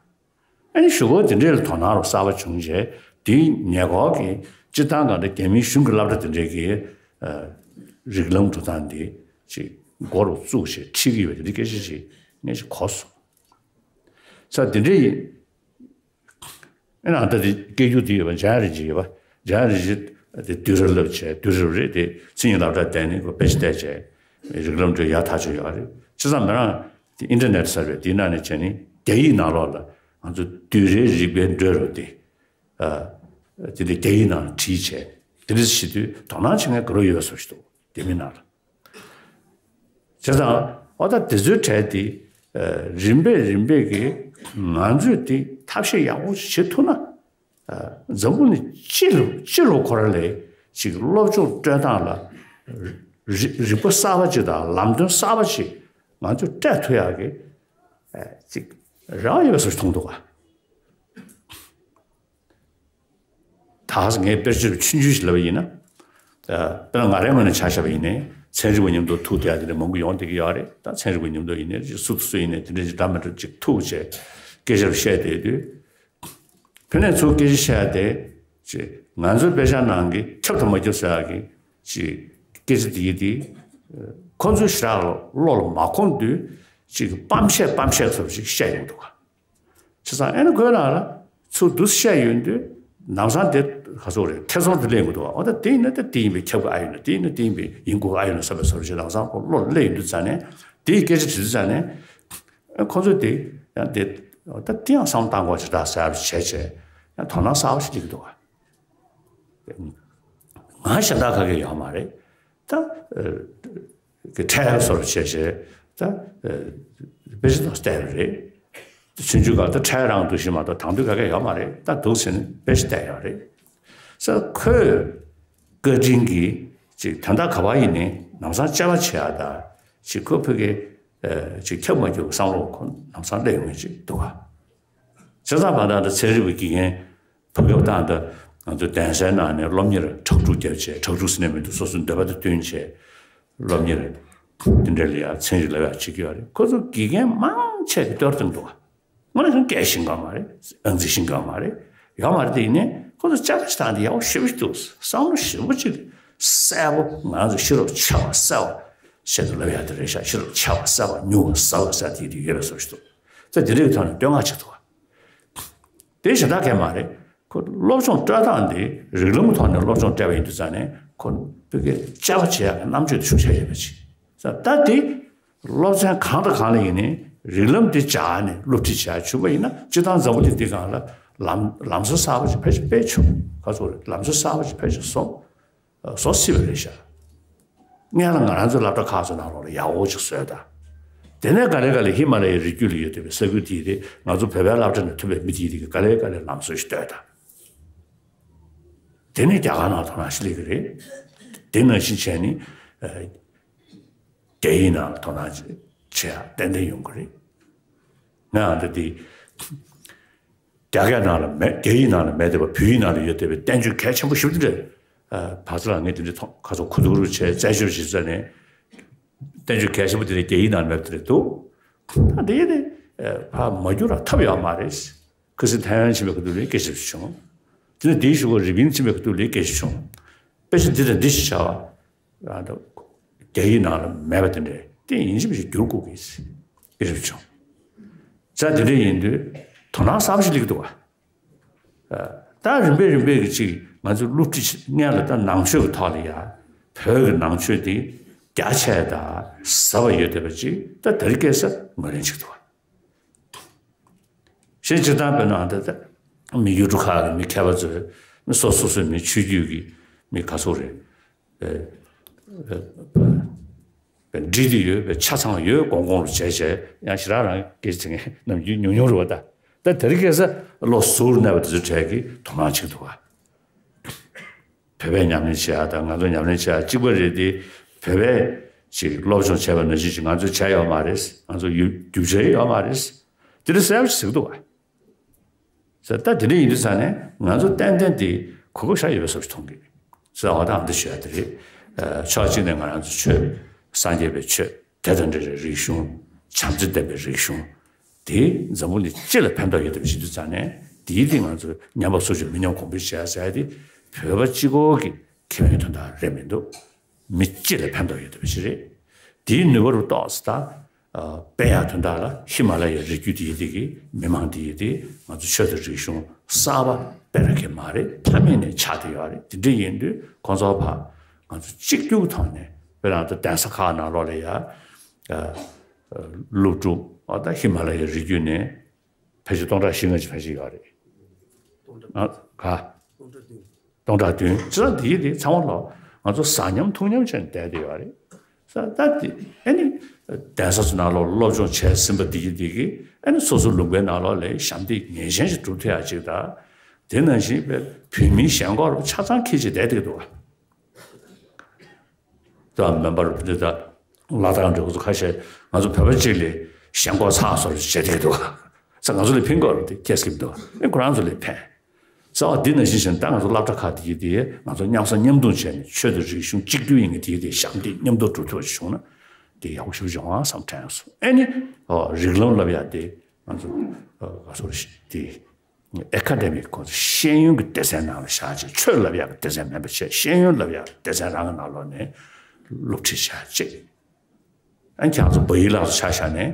ཨ་ནི་གཞུག་གུ་དེ་འདྲའི་ལ་དོ་སྣང་རོགས་གསར་པ་བྱུང་རྗེས་དེའི་ཉེ་འཁོར་གྱི་སྤྱིར་བཏང་གང་འདྲ་རྒྱ་མིའི་གཞུང་གི་སློབ་གྲྭ་དེ་འདྲའི་གི་རིགས་ལམ་འགྲོ་སྟངས་དེ་ཅིག་འགོ་རུ་བཙུགས་བྱས་ཁྲིད་ཀྱི་ཡོད་པ་དེ་འདྲའི་སྐད་ཆ་ཞིག་ངས་ཅིག་གོ་སོང་། ས་དེ་འདྲ་ཡིན། ཨེ་ན་ད་དེ་སྐད་སྒྱུར་དེ་ཡོད་པ། འཇམ་དབྱངས་རིན་ཆེན་ཡོད་པ། འཇམ་དབྱངས་རིན་ཆེན་དེ་དུས་རབས་ལབ་བྱས་དུས་རབས་རེད་དེ། མཚན་ཉིད་སློབ་གྲྭ་བསྡད་ནས་ཁོ་དཔེ་ཆ་བལྟས་བྱས་རིགས་ལམ་འགྲོ་ཡག་ཐག་ཆོད་ཡོད་རེད། བྱས་ཙང་མི་རང་དེ་ཨིན་ཊར་ནེཊ་ཟེར་བའི་དེའི་ནང་ནས་བྱས་ནས་རྒྱ་ཡིག་ནང་ལོགས་ལ་ ང་ཚོ་བསྡུས་གྲྭའི་རིག་པའི་འགྲོས་རུ་དེ། ཨ། དེ་འདྲ་རྒྱ་ཡིག་ནང་བྲིས་བྱས་དེ་འདྲ་བྱེད་དུས་དོ་སྣང་བྱེད་མཁན་དགའ་རབ་ཡོད་པའི་བཟོ་ཞིག་འདུག་དེ་མིན་ནང་ལ། བྱས་ཙང་ཨོ་ད་དེ་ཚོའི་གྲས་དེ། ཨ། རིམ་པས་རིམ་པས་ཀྱིས་ང་ཚོས་དེ་ཐབས་ཤེས་ཡག་པོ་བྱེད་ཐུབ་ན། ཨ། འཛམ་བུ་གླིང་སྤྱི་ལོ་སྤྱི་ལོ་ཁོ་རང་ལ་ཅིག་སློབ་སྦྱོང་སྤྲོད་སྟངས་ལ་རིག་རིག་པ་གསར་པ་ཅིག་དང་ལམ་སྟོན་གསར་པ་ཅིག་ང་ཚོས་སྤྲད་ཐུབ་ཡག་གི། ཨ། ཅིག་རེ་བ་ཡོད་པའི་བཟོ་ཞིག་མཐོང་འདུག་ག། ད་ངས་དཔེར་བརྗོད་ཆུང་ཆུང་ཞིག་ལབ་པ་ཡིན་ན། ཨ། དཔེར་ན་ང་རའི་ངོས་ནས་ཆ་བཞག་པ་ཡིན་ནའི་ཚན་རིག་པ་མཉམ་དུ་ཐུག་བསྡད་ཡ་དེ་འདྲ་མང་པོ་ཡོང་བསྡད་ཀྱི་ཡོད་རེད། ད་ཚན་རིག་པ་མཉམ་དུ་ཡིན་ནའི་ཅིག་སུ་དང་སུ་ཡིན་ནའི་དེ་འདྲ་ཅིག་འདྲ་མི་འདྲ་ཅིག་ཐུག་བྱས་སྐད་ཆ་བཤད་བསྡད་དུས། ཕ་ནས་ཚུར་སྐད་ཆ་བཤད་དེ། ཅིག་ང་ཚོའི་དཔེ་ཆ་ནང་གི་ཁྱབ་དང་མ་ཁྱབ་ཟེར་ཡག་གི་ཅིག་སྐད་ཆ་དེ་ཡིན་དེ། ཁོ་ཚོའི་ཞེ་དྲག་བློ་ལ་མ་འཁོར་དུས་ཅིག་སྤམ་བཤད་སྤམ་བཤད་ཚོར་ཅིག་བཤད་ཡོང་འདུག་ག། བྱས་ཙང་ཨེ་ན་ཁོའི་ནང་ལ་ཚུར་འདུག་བཤད་ཡོང་དུས་ལམ་སང་དེ་ག་ཚོད་རེད། ཐེ་ཚོམ་དུ་སླེབས་ཡོང་གི་འདུག་ག། འོ་ད་དེ་ཡིན་ན་ད་དེ་ཡིན་པས་ཁྱབ་གི་ཨ་ཡོད་ན། དེ་ཡིན་ན་དེ་ཡིན་པས་ཡིན་དགོས་གི་ཨ་ཡོད་ན་བསམ་པའི་ཚོར་ཅིག་ལམ་སང་ཁོ་བློ་ལ་སླེབས་ཡོང་དུས་ཙང་ནས་དེའི་སྐད་ཆ་དྲིས་དུས་ཙང་ནས། ཁོ་ཚོས་དེ་ཡང་དེ་ད་དེ་ཡང་བསམ་བློ་བཏང་དགོས་ཅིག་ད་ཟེར་བྱས་བྱས་ཡང་དོ་སྣང་གསར་པ་ཞིག་སླེབས་ཀྱི་འདུག་ག། ང་གཞན་དག་ག་གེ་ཡོད་མ་རེད། ད་ཨ་གི་ཁྲལ་བཟོ་བྱས་བྱས་ད་ཨ་དཔེ་ཆ་དང་བལྟས་པ་རེད། ཆུང་ཆུང་སྐབས་ད་ཁྲལ་རང་འདུག་ཤི་མ་གཏོགས་དང་དུས་ག་གེ་ཡོད་མ་རེད། ད་འདུག་ཟེར་ནས་དཔེ་ཆ་བལྟས་ཡོད་རེད། ས་ཁོས་བཀའ་དྲིན་གྱིས་ཅིག་དོན་དག་ག་བ་ཡིན་ནའི་ལམ་སང་དཔྱད་པ་བྱེད་ཡ་ད་ཅིག་ཁོ་ཕ་གི་ཨ་ཅིག་ཁྱབ་མ་ཁྱབ་བསམ་བློ་ཁོ་ལམ་སང་སླེབས་ཡོང་མཁན་ཅིག་འདུག་ག། བྱས་ཙང་བར་དང་ད་ཚན་རིག་པའི་དགེ་རྒན་བར་སྐབས་དང་ད་ང་ཚོ་གདན་སའི་ནང་ནས་སློབ་གཉེར་དྲག་སྒྲུབ་བརྒྱབ་བྱས། དྲག་སྒྲུབ་ཟེར་ནས་མི་འདུག་སོ་སོའི་འདོད་པ་དང་བསྟུན་བྱས་སློབ་གཉེར་དེ་འདྲ་ལ་ཡ་ཚན་རིག་ལ་ཡ་བྱེད་ཀྱི་ཡོད་རེད། ཁོ་ཚོ་དགེ་རྒན་མང་ཆེ་གི་གཏོར་བཏང་འདུག་ག། དངོས་གནས་སྐད་ཤེས་མཁན་མ་རེད། ཨང་རྩིས་ཤེས་མཁན་མ་རེད། ཡོད་མ་རེད། དེ་ཡིན་ནའི་ཁོ་ཚོ་ཅ་ལག་ཅིག་བཏང་སྟེ་ཡག་པོ་ཞེ་པོ་ཞིག་འདུག་བསམ་བློ་ཞེ་པོ་ཅིག་གསལ་པོ། ང་ཚོ་ཤེས་རབ་ཆེ་བ་གསལ་བ་བཤད་དུ་ལབ་ཡ་དེ་རེད་ཤག་ཤེས་རབ་ཆེ་བ་གསལ་བ་ཉུང་བ་ཟབ་བ་ཟེར་དེ་དེ་ཡོད་པའི་བཟོ་ཞིག་འདུག་ད་དེ་འདྲའི་ཐོག་ནས་བསྟོད་བསྔགས་བྱེད་ཐུབ་པ། དེ་གཞན་དག་གས་མ་རེད། ཁོ་སློབ་སྦྱོང་སྤྲོད་སྟངས་འདི་རིགས་ལམ་ཐོག་ནས་སློབ་སྦྱོང་སྤྲད་པ་ཡིན་དུས་ཙང་ནས་ཁོ་བོད་སྐད་དཔྱད་པ་བྱེད་ཡག་གི་རྣམ་དཔྱོད་དེ་ཤུགས་ཆེ་ཡོད་པ་ཅིག་ད་ལྟ་དེ་སློབ་ཚན་གང་དང་གང་ལ་ཡིན་ནའི་རིགས་ལམ་དེ་སྦྱར་ནས་སློབ་ཁྲིད་བྱེད་ཡག་བྱུང་པ་ཡིན་ན། སྤྱིར་བཏང་འཛམ་བུ་གླིང་འདི་སྒང་ལ་ལམ་ལམ་སྲོལ་གསར་པ་ཅིག་ཕལ་ཆེར་སྤེལ་ཆོག་ག་ཚོད་རེད། ལམ་སྲོལ་གསར་པ་ཅིག་ཕལ་ཆེར་བཟོ་བཟོ་སྲིད་པ་རེད་ཤག་སྔོན་ལ་ང་རང་ཚོའི་སློབ་གྲྭ་ཁག་ཚོའི་ནང་ལོགས་ལ་ཡག་པོ་ཅིག་བཟོས་དང་། དེ་ནས་ག་ལེ་ག་ལེ་ཧི་མ་ལ་ཡའི་རི་རྒྱུད་ལ་ཡོད་བསྡད་པའི་ས་ཁུལ་དེའི་དེ་ང་ཚོ་བོད་པའི་སློབ་གྲྭ་ནས་ཐོན་པའི་མི་དེའི་དེ་ག་ལེ་ག་ལེ་ལམ་སྲོལ་ཞིག་གཏོད་དང་། དེ་ནས་རྒྱ་གར་ནང་དོ་སྣང་ཞིག་སླེབས་ཀྱི་རེད། དེ་ནང་བཞིན་བྱས་ནས་ཨ་རྒྱ་ཡིག་ནང་ལ་དོ་སྣང་བྱེད་ཡག་ཏན་ཏན་ཡོང་གི་རེད། ང་ཨ་ད་དེ་རྒྱ་སྐད་ནང་ལ་མེད། རྒྱ་ཡིག་ནང་ལ་མེད་བསྡད་པ་བོད་ཡིག་ནང་ལ་ཡོད་བསྡད་པའི་བསྟན་བཅོས་གལ་ཆེན་པོ་ཞེ་པོ་ཅིག་རེད། ཨ་བག་ཚ་ལགས་ངས་དེ་འདྲའི་ཐོག་ཁ་སོགས་གོ་བསྡུར་བྱས་རྩད་གཅོད་བྱེད་ས་ནས་བསྟན་བཅོས་གལ་ཆེན་པོ་དེ་རིགས་རྒྱ་ཡིག་ནང་མེད་པ་དེ་རེད་འདུག་ད་དེ་ནི་ཨ་ཕར་མ་བསྒྱུར་བ་ཐབས་ཡོད་མ་རེད། ཁ་སང་ཐའེ་ཝན་ཕྱིན་པའི་ཁ་ཐུག་ལ་སྐད་ཆ་བྱུང་། དེ་ནས་དེའི་གཞུག་གུ་རི་པིན་ཕྱིན་པའི་ཁ་ཐུག་ལ་སྐད་ཆ་བྱུང་། དཔེ་ཆ་འདི་དང་འདི་ཞིག་བྱ་བ། ཨ་ད་རྒྱ་ཡིག་ནང་ལ་མེད་པ་དེ་འདྲས་དེ་ཡིན་གཅིག་མིན་གཅིག་བསྒྱུར་དགོས་ཀྱི་ཟེར་སྐད་ཆ་བྱུང་། ས་དེ་འདྲ་ཡིན་དུས་དོ་སྣང་གསར་པ་ཞིག་སླེབས་ཀྱི་འདུག་ག། ད་རིམ་པས་རིམ་པས་ཀྱི་ཅིག་ང་ཚོས་སློབ་ཁྲིད་སྔོན་ལ་ད་ནང་ཆོས་ཀྱི་ཐོག་ལ་ཡ་བོད་ཀྱི་ནང་ཆོས་དེ་རྒྱ་ཆེ་དང་ཟབ་པ་ཡོད་བསྡད་པ་ཅིག་ད་དེ་རིང་ཁ་སང་ངོས་ལེན་བྱེད་ཀྱི་འདུག་ག། གཞན་སྤྱིར་བཏང་དཔེར་ན་ད་ལྟ་མི་ཡུལ་གྲུ་ཁག་གི་མི་མཁས་པ་ཚོས་མི་སོ་སོ་སོའི་མི་ཆོས་བརྒྱུད་ཀྱི་མི་ག་ཚོད་རེད། ཨེ་ཨེ་འབྲི་དེ་ཡོད་པའི་ཆ་ཚང་ཡོད་དགོངས་དགོངས་རུ་བྱས་བྱས་ཡང་ཞེ་དྲག་རང་སྐད་ཆ་ངས་ནམ་རྒྱུན་ཉུང་ཉུང་རེད་བ། ད་ད་དེ་རིང་ཁ་སང་བློ་གཟུ་བོར་གནས་པ་དེ་ཚོའི་གྲས་ཀྱིས་དོ་སྣང་བྱེད་ཀྱི་འདུག་བ། བོད་པས་ཉམས་ལེན་བྱེད་ཡག་དང་ང་ཚོ་ཉམས་ལེན་བྱེད་ཡག་གཅིག་པ་རེད་དེ། བོད་པས་ཅིག་སློབ་སྦྱོང་བྱས་པ་ནང་བཞིན་ཅིག་ང་ཚོས་བྱས་ཡོད་མ་རེད། ང་ཚོ་ཡུ་རྒྱུ་ཆ་ཡོད་མ་རེད། དེ་འདྲ་གསལ་པོ་ཞིག་ཟེར་གི་འདུག་བ། ད་དེ་འདྲ་ཡིན་དུས་ཙང་ནས་ང་ཚོ་ཏན་ཏན་དེ་གོ་སྐབས་ཞེ་དྲག་ཡོད་པའི་བཟོ་ཞིག་མཐོང་གི་རེད། ཟེར་བ་དང་འདི་ཞུ་ཡ་དེ་རེད། ཨ་ཕྱོགས་གཅིག་ནས་ང་རང་ཚོ་ཆོས་སངས་རྒྱས་པའི་ཆོས་དད་དང་འབྲེལ་བའི་རིག་གཞུང་། བྱམས་བརྩེ་ལྡན་པའི་རིག་གཞུང་། དེ་འཛམ་བུ་གླིང་སྤྱི་ལ་ཕན་ཐོགས་ཡོད་པ་ཞིག་དུས་ཙང་ནས་དེའི་སྟེང་ང་ཚོ་ཉམས་པ་སོར་ཆུད་མི་ཉམས་གོང་འཕེལ་བྱེད་ཡ་ཟེར་ཡ་དེ་བོད་པ་གཅིག་པོ་གི་ཁེ་ཕན་དོན་དག་རེད་མི་འདུག་མི་སྤྱི་ལ་ཕན་ཐོགས་ཡོད་པ་ཞིག་རེད། དེའི་ནུས་པ་རུ་གཏོགས་ཙམ་ད་ཨ་སྤེལ་ཡ་དོན་དག་ལ་ཧི་མ་ལ་ཡའི་རི་རྒྱུད་དེའི་སྟེང་གི་མི་མང་དེའི་སྟེང་ང་ཚོ་ཆོས་དང་རིག་གཞུང་གསར་པ་སྤེལ་ར་མཁན་མ་རེད། ཕ་མེས་ནས་ཆགས་བསྡད་ཡོད་རེད། དེ་འདྲ་ཡིན་དུས་ཁོང་ཚོ་ཕར་ང་ཚོ་གཅིག་གྱུར་ཐོག་ནས་དཔེར་ན་ད་གདན་ས་ཁག་ནང་ལོགས་ལ་ཡ་ཨ་ཨ་སློབ་ཕྲུག་ཨ་ད་ཧི་མ་ལ་ཡའི་རི་རྒྱུད་ནས། ཕལ་ཆེར་སྟོང་ཕྲག་བཞི་ལྔ་ཅིག་ཕལ་ཆེར་ཡོད་རེད། ཨ་ག་སྟོང་ཕྲག་བདུན། སྟོང་ཕྲག་བདུན་ཅི་ལ་འདི་ཡི་དེ་ཚང་མ་ལོ་ང་ཚོ་ཟ་སྙམ་འཐུང་སྙམ་བྱས་ནས་བསྡད་དེ་ཡོད་རེད། ས་ད་དེ་ཨ་ནི་གདན་ས་ཚོ་ནང་ལོགས་སློབ་སྦྱོང་བྱས་ཟིན་པ་འདི་ཡི་དེ་གི་ཨ་ནི་སོ་སོ་ལུང་པའི་ནང་ལོགས་ལ་ཞབས་འདེགས་ངེས་ཅན་ཞིག་སྒྲུབ་ཐུབ་ཡ་ཅིག་དང་། དེ་ནང་བཞིན་པའི་བོད་མིའི་ཞེན་ཁོག་རུ་ཆ་ཚང་འཁྱེར་བྱས་བསྡད་དེ་འདུག་བ། ད་མེམ་བར་འདི་ད་ལ་དྭགས་འདྲ་བོ་ཚོ་ཁ་ཤས་ང་ཚོ་བོད་པ་གཅིག་ལས་ཞེན་ཁོག་ཚ་སོར་བྱེད་བསྡད་འདུག་ས། ང་ཚོ་ལས་ཕན་གོ་རུ་དེ་ཁྱེད་སྐྱིད་འདུག་ཨེ་ཁོ་རང་ཚོ་ལས་ཕན། ས་བ་འདི་ནང་བཞིན་བྱས་ན་ད་ང་ཚོ་སློབ་གྲྭ་ཁག་དེ་ཡི་དེ་ང་ཚོ་མཉམ་ཟ་མཉམ་འཐུང་བྱས་ནས་ཆོས་དང་རིག་གཞུང་གཅིག་གྱུར་ཡིན་གྱི་དེ་ཡི་དེ་ཞབས་འདེགས་མཉམ་དུ་སྒྲུབ་ཐུབ་པ་བྱུང་ན་དེ་ཡག་པོ་ཞིག་བྱུང་ཨ་བསམ་དྲན་སོང་། ཨེ་ནི་ཨོ་རིགས་ལམ་བསླབ་ཡ་དེ་ང་ཚོ་ཨ་ག་ཚོར་ཞིག་དེ། ཨེ་ཁ་ཌེ་མིག་ཁོ་ཚོ་ཤེས་ཡོན་གྱི་སྡེ་ཚན་ནང་ལ་བཞག་བྱས་ཆོས་བསླབ་ཡག་གི་སྡེ་ཚན་མིན་པ་བྱས་ཤེས་ཡོན་བསླབ་ཡག་གི་སྡེ་ཚན་རང་གི་ནང་ལོགས་ནས་སློབ་ཁྲིད་བྱ་གཅིག་ཨ་ཁྱེད་ཚོ་བོད་ཡིག་ལག་ཏུ་ཆ་བཞག་ནས་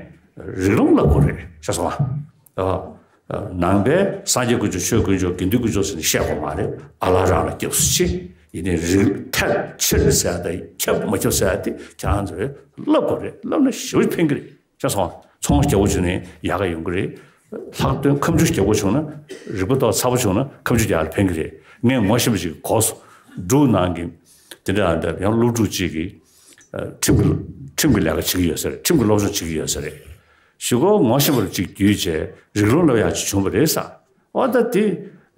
རིགས་ལམ་བསླབ་དགོས་རེད་ཤེས་སོང་ཨ། ནང་པའི་སངས་རྒྱས་དཀོན་མཆོག་ཆོས་དཀོན་མཆོག་དགེ་འདུན་དཀོན་མཆོག་ཟེར་ནས་བཤད་དགོས་མ་རེད། ཨ་ལ་རང་ལ་སྐྱབས་སུ་མཆི། ཡིན་ནའི་རིགས་ཐལ་ཆེར་ཟེར་ཡ་དང་ཁྱབ་མ་ཁྱབ་ཟེར་ཡ་དེ་ཁྱེད་ཚོས་བསླབ་དགོས་རེད། བསླབ་ན་ཞེ་པོ་ཕན་གི་རེད། ཤེས་སོང་ཨ། ཚོང་རྒྱག་པོ་བྱུང་ནས་ཡག་ག་ཡོང་གི་རེད། ལྷག་དོན་ཁ་མཆུ་རྒྱག་པོ་བྱུང་ན་རིག་པ་ཏོག་ཚ་པོ་བྱུང་ན་ཁ་མཆུ་རྒྱག་ལ་ཕན་གི་རེད། ངས་ངོ་ཤེས་པ་ཅིག་གིས་གོ་སོང་། འབྲུག་ནང་གི་དེ་འདྲ་འདྲ་ཡང་སློབ་ཕྲུག་ཅིག་གིས་ཁྲིམས་ཀྱི་ཁྲིམས་ཀྱི་ལས་ཀ་བྱེད་ཀྱི་ཡོད་ས་རེད། ཁྲིམས་ཀྱི་སློབ་སྦྱོང་བྱེད་ཀྱི་ཡོད་ས་རེད། གཞུག་གུ་ངོ་ཤེས་པ་ཅིག་བརྒྱུད་བྱས་རིགས་ལམ་བསླབ་ཡག་ཅིག་བྱུང་བ་རེད་ས། འོ་ད་དེ་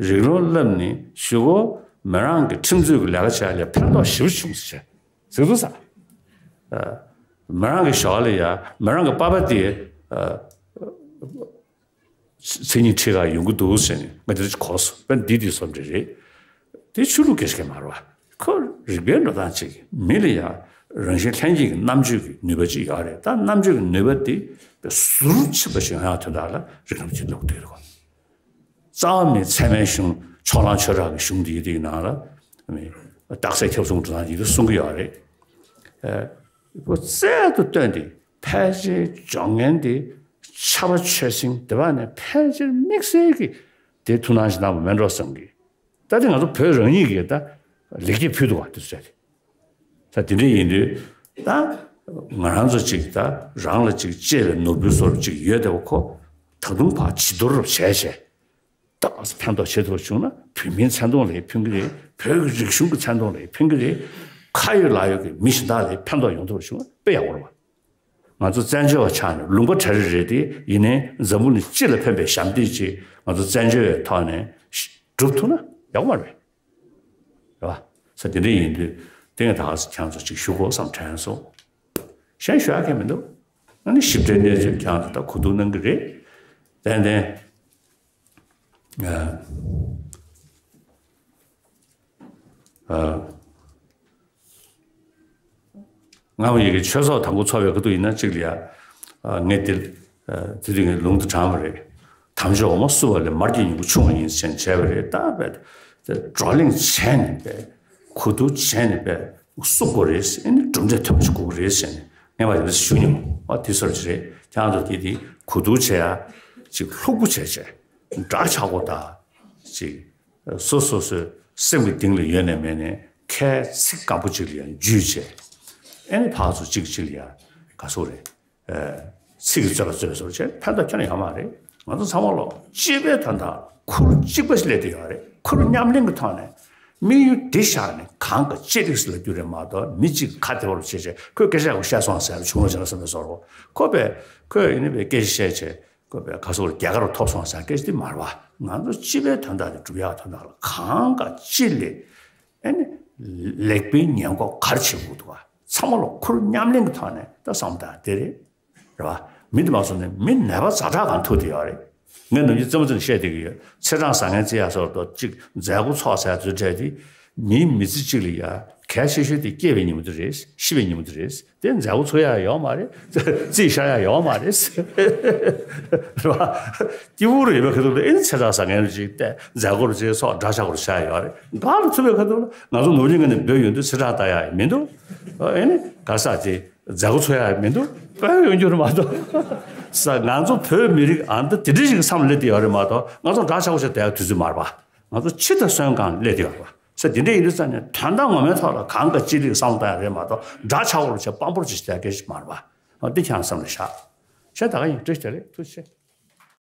རིགས་ལམ་བསླབ་ནས་གཞུག་གུ་མི་རང་གི་ཁྲིམས་རྩོད་ཀྱི་ལས་ཀ་བྱེད་ཡག་ལ་ཕན་ཐོགས་ཞེ་པོ་བྱུང་ཟེར་བྱས་ཟེར་འདུག་ས། མི་རང་གི་ཞོར་ལ་ཡ་མི་རང་གི་པ་ཕ་དེ་མཚན་ཉིད་ཁྲིད་ག་ཡོང་གི་འདུག་ཟེར་ནས་ང་དེ་འདྲ་གོ་སོང་། དཔེ་འདི་དེ་བཟོ་འདྲ་རེད། དེ་ཆོས་ལུགས་སྐད་ཆ་མ་རེད་བ། ཁོ་རིག་པའི་འགྲོ་སྟངས་ཅིག་མི་ལ་ཡ་རང་བཞིན་ལྷན་སྐྱེས་ཀྱི་རྣམ་དཔྱོད་ཀྱི་ནུས་པ་ཅིག་ཡོད་རེད། ད་རྣམ་དཔྱོད་ཀྱི་ནུས་པ་དེ་ཟུར་ཕྱིན་པ་ཞིག་ཡོང་ཡག་དོན་དག་ལ་རིགས་ལམ་ཅིག་སླེབས་དགོས་རེད་གོ། རྩ་བ་ནས་ཚད་མའི་གཞུང་ཕྱོགས་གླང་ཆོས་གྲགས་ཀྱི་གཞུང་འདི་ཡི་དེའི་ནང་ལ་རྟགས་གསལ་ཁྱབ་གསུམ་འགྲོ་སྟངས་ཡིན་དུ་གསུང་གི་ཡོད་རེད། ཨ་ཁོ་རྩལ་དུ་བཏོན་ཏེ་ཕལ་ཆེར་སྦྱོང་མཁན་དེ་ཕྱྭ་པ་ཆོས་སེང་དེ་བ་ནས་ཕལ་ཆེར་དམིགས་བསལ་གྱི་དེ་ཐུགས་སྣང་ཞིག་གནང་བ་མེད་འགྲོ་བསམ་གི། ད་དེ་ང་ཚོ་བོད་རང་ཉིད་ཀྱིས་ད་ལེགས་སྐྱེས་ཕུལ་འདུག་བ་དེ་ཚོ་བྱས་ཏེ། ད་དེ་འདྲ་ཡིན་དུས་ད་ང་རང་ཚོ་ཅིག་ད་རང་ལ་ཅིག་གཅེས་པའི་ནོར་བུའི་བཟོ་འདྲ་ཅིག་ཡོད་བསྡད་པ་ཁོ་ད་དུང་ཕར་བྱི་དོར་བྱས་བྱས་ད་ཕན་ཐོགས་བྱེད་ཐུབ་པ་བྱུང་ན་བོད་མིའི་མཚན་མཐོང་ལ་ཕན་གྱི་རེད། བོད་ཀྱི་རིག་གཞུང་གི་མཚན་མཐོང་ལ་ཕན་གྱི་རེད། ཁ་ཡོད་ལག་ཡོད་ཀྱི་མི་གཞན་དག་ལ་ཕན་ཐོགས་ཡོང་ཐུབ་པ་བྱུང་ན་དཔེ་ཡག་པོ་རེད་བ། ང་ཚོ་བཙན་བྱོལ་བ་ཆགས་ནས་ལུང་པ་གྲ་རེ་རེད་དེ་ཡིན་ནའི་འཛམ་བུ་གླིང་སྤྱི་ལ་ཕན་པའི་ཞབས་འདེགས་ཅིག་ང་ཚོ་བཙན་བྱོལ་བའི་ཐོག་ནས་སྒྲུབ་ཐུབ་ན་ཡག་པོ་མ་རེད། རེད་བ། ས་དེ་འདྲ་ཡིན་དུས་དེ་ངས་ད་ག་ས་ཁྱེད་ཚོ་ཅིག་ཞུ་དགོས་བསམ་དྲན་སོང་། གཞན་ཞུ་ཡག་གང་མི་འདུག་ཨ་ནི་ཞིབ་ཕྲའི་གནས་ཚུལ་ཁྱེད་ཚོ་ད་གོ་བསྡུར་གནང་གི་རེད། ཏན་ཏན། ཨ། ཨ། སྔ་མོ་ཡི་གེ་ཆོས་ཚོགས་དང་པོ་ཚོགས་པའི་ཁ་ཐུག་ཡིན་ན་གཅིག་ལ་ཡ། ཨ། ངས་འདིར། ཨ། དེ་དུས་ངས་ལུང་དུ་དྲངས་པ་རེད། དམ་ཆོས་འོ་མ་བསྲུབས་པ་ལས་མར་གྱི་མྱུ་གུ་ཆུང་བ་ཡིན་ཟེར་བྱས་པ་རེད། ད་བས། བགྲོ་གླེང་བྱས་ནས་བས། གོ་བསྡུར་བྱས་ནས་བས། བསྲུབ་དགོས་རེད་ཟེར་ནས་གྲུབ་འབྲས་ཐོན་པ་ཞིག་དགོས་ཀྱི་རེད་ཟེར་ནས་ངས་མ་དེ་འདྲ་ཞུ་མྱོང་། ཨ། དེ་སོར་ཅིག་རེད། ཁྱེད་རང་ཚོ་དེ་དེ་གོ་བསྡུར་བྱས་ཡ། ཅིག་ལྷུག་པོ་བྱས་བྱས། འདྲ་ཆགས་པོ་དང་། ཅིག་སོ་སོ་སོའི་སེམས་ཀྱི་གཏིང་ལ་ཡོད་ནས་མེད་ནས་ཁའི་ཚིག་སྐམ་པོ་ཅིག་ལ་ཡང་འཇུས་བྱས། ཨེ་ནི་ཕར་ཚུར་གཅིག་གཅིག་ལ་ཡང་ག་ཟེར་རེད། ཚིག་གི་རྩོད་པ་རྩོད་པ་བཟོ་བྱས་ཕན་ཐོགས་ཁྱོན་ནས་ཡོད་མ་རེད། ང་ཚོ་ཚང་མ་ལོ་སྤྱི་པའི་དོན་དག་ཁུར་གཅིག་པ་ཞིག་སླེབས་བསྡད་ཡོད་རེད། ཁུར་མཉམ་ལེན་གྱི་ཐོག་ནས་དམིགས་ཡུལ་འདི་བཞག་ནས་གང་ག་ཅི་རིགས་ལ་རྒྱུ་རེད་མ་གཏོགས་མི་གཅིག་ཁ་བདེ་བོར་བྱས་བྱས་ཁོས་སྐད་ཆ་ཡག་པོ་བཤད་སོང་ཟེར་བྱུང་ལ་བྱས་ན་བསམ་པའི་བཟོ་རོགས་ཁོ་པས་ཁོས་ཡིན་ནི་པའི་སྐད་ཆ་བཤད་བྱས། དགོས་པའི་ག་སོགས་རྒྱ་གར་ཐོབ་སོང་ཟེར་སྐད་ཆ་དེ་མ་རེད་བ། ང་ཚོ་སྤྱི་པའི་དོན་དག་དེ་སྒྲུབ་ཡག་དོན་དག་ལ་གང་ག་ཅི་ལས་ཨེ་ནི་ལེགས་སྤེལ་ཉེས་འགོག་ག་རེ་བྱེད་དགོས་འདུག་བ། ཚང་མ་ལ་ཁུར་མཉམ་ལེན་གྱི་ཐོག་ནས་ད་བསམ་བཏང་དེ་རེད། རེད་བ། མི་དེ་མ་སོང་ནས་མི་ནད་པ་ཛ་དྲག་གང་ཐུག་དེ་ཡོད་རེད། ངས་ནམ་རྒྱུན་རྩེད་མོ་རྩེ་ནས་བཤད་བསྡད་ཀྱི་ཡོད། ཚེས་གྲངས་བཟང་ངན་བརྩི་ཡག་སོགས་དང་གཅིག་མཛད་སྒོ་ཚོགས་ཟེར་ཚུལ་འཕྲད་དེ། མིའི་མི་ཚེ་གཅིག་ལ་ཡ་གལ་ཆེ་ཤོས་དེ་སྐྱེས་པའི་ཉིན་མོ་དེ་རེད། ཤི་བའི་ཉིན་མོ་དེ་རེད། དེ་མཛད་སྒོ་ཚོགས་ཡག་ཡོད་མ་རེད། རྩིས་ཤར་ཡག་ཡོད་མ་རེད། རེད་བ། སྐྱིད་པོ་རེད་པའི་ཁ་ཐུག་ལ་ཨེ་ནི་ཚེས་གྲངས་བཟང་ངན་རུ་ཅིག་བལྟས་མཛད་སྒོ་རུ་ཅིག་ཚོགས་འདྲ་ཆགས་པོ་རུ་བྱ་ཡག་ཡོད་རེད། འགག་ལ་ཐུག་པའི་ཁ་ཐུག་ལ་ང་ཚོ་ནུབ་གླིང་ངོས་ནས་འབོད་ཡོང་དུས་ཚེས་གྲངས་ལྟ་ཡག་མི་འདུག་ཨེ་ནི་ག་ས་ཅིག་མཛད་སྒོ་ཚོགས་ཡག་མི་འདུག་དཔོན་ཡོང་རྒྱུ་རེད་མ་གཏོགས། ས་ང་ཚོ་བོད་མི་རིགས་ཨ་འདི་དེ་འདྲ་ཞིག་གི་མཚམས་ལ་སླེབས་བསྡད་ཡོད་རེད་མ་གཏོགས་ང་ཚོ་འདྲ་ཆགས་པོ་ཞིག་བསྡད་ཡག་དུས་ཚོད་མ་རེད་པ། ང་ཚོ་འཆི་དང་གསོན་སྒང་སླེབས་བསྡད་ཡོད་རེད་པ། ས་འདི་འདྲ་ཡིན་དུས་ཙང་ནས་དོན་དག་ངོ་མའི་ཐོག་ལ་གང་ག་ཅི་རིགས་བསམ་བློ་བཏང་ཡག་རེད་མ་གཏོགས་འདྲ་ཆགས་པོ་ཞིག་སྤམ་པོ་ཞིག་བསྡད་མཁན་ཞིག་མ་རེད་པ། འདི་ཁྱེད་རང་བསམ་བློ་བཞག་བྱས་ད་ག་ཡིན་བཀྲ་ཤིས་བདེ་ལེགས། ཐུགས་རྗེ་ཆེ།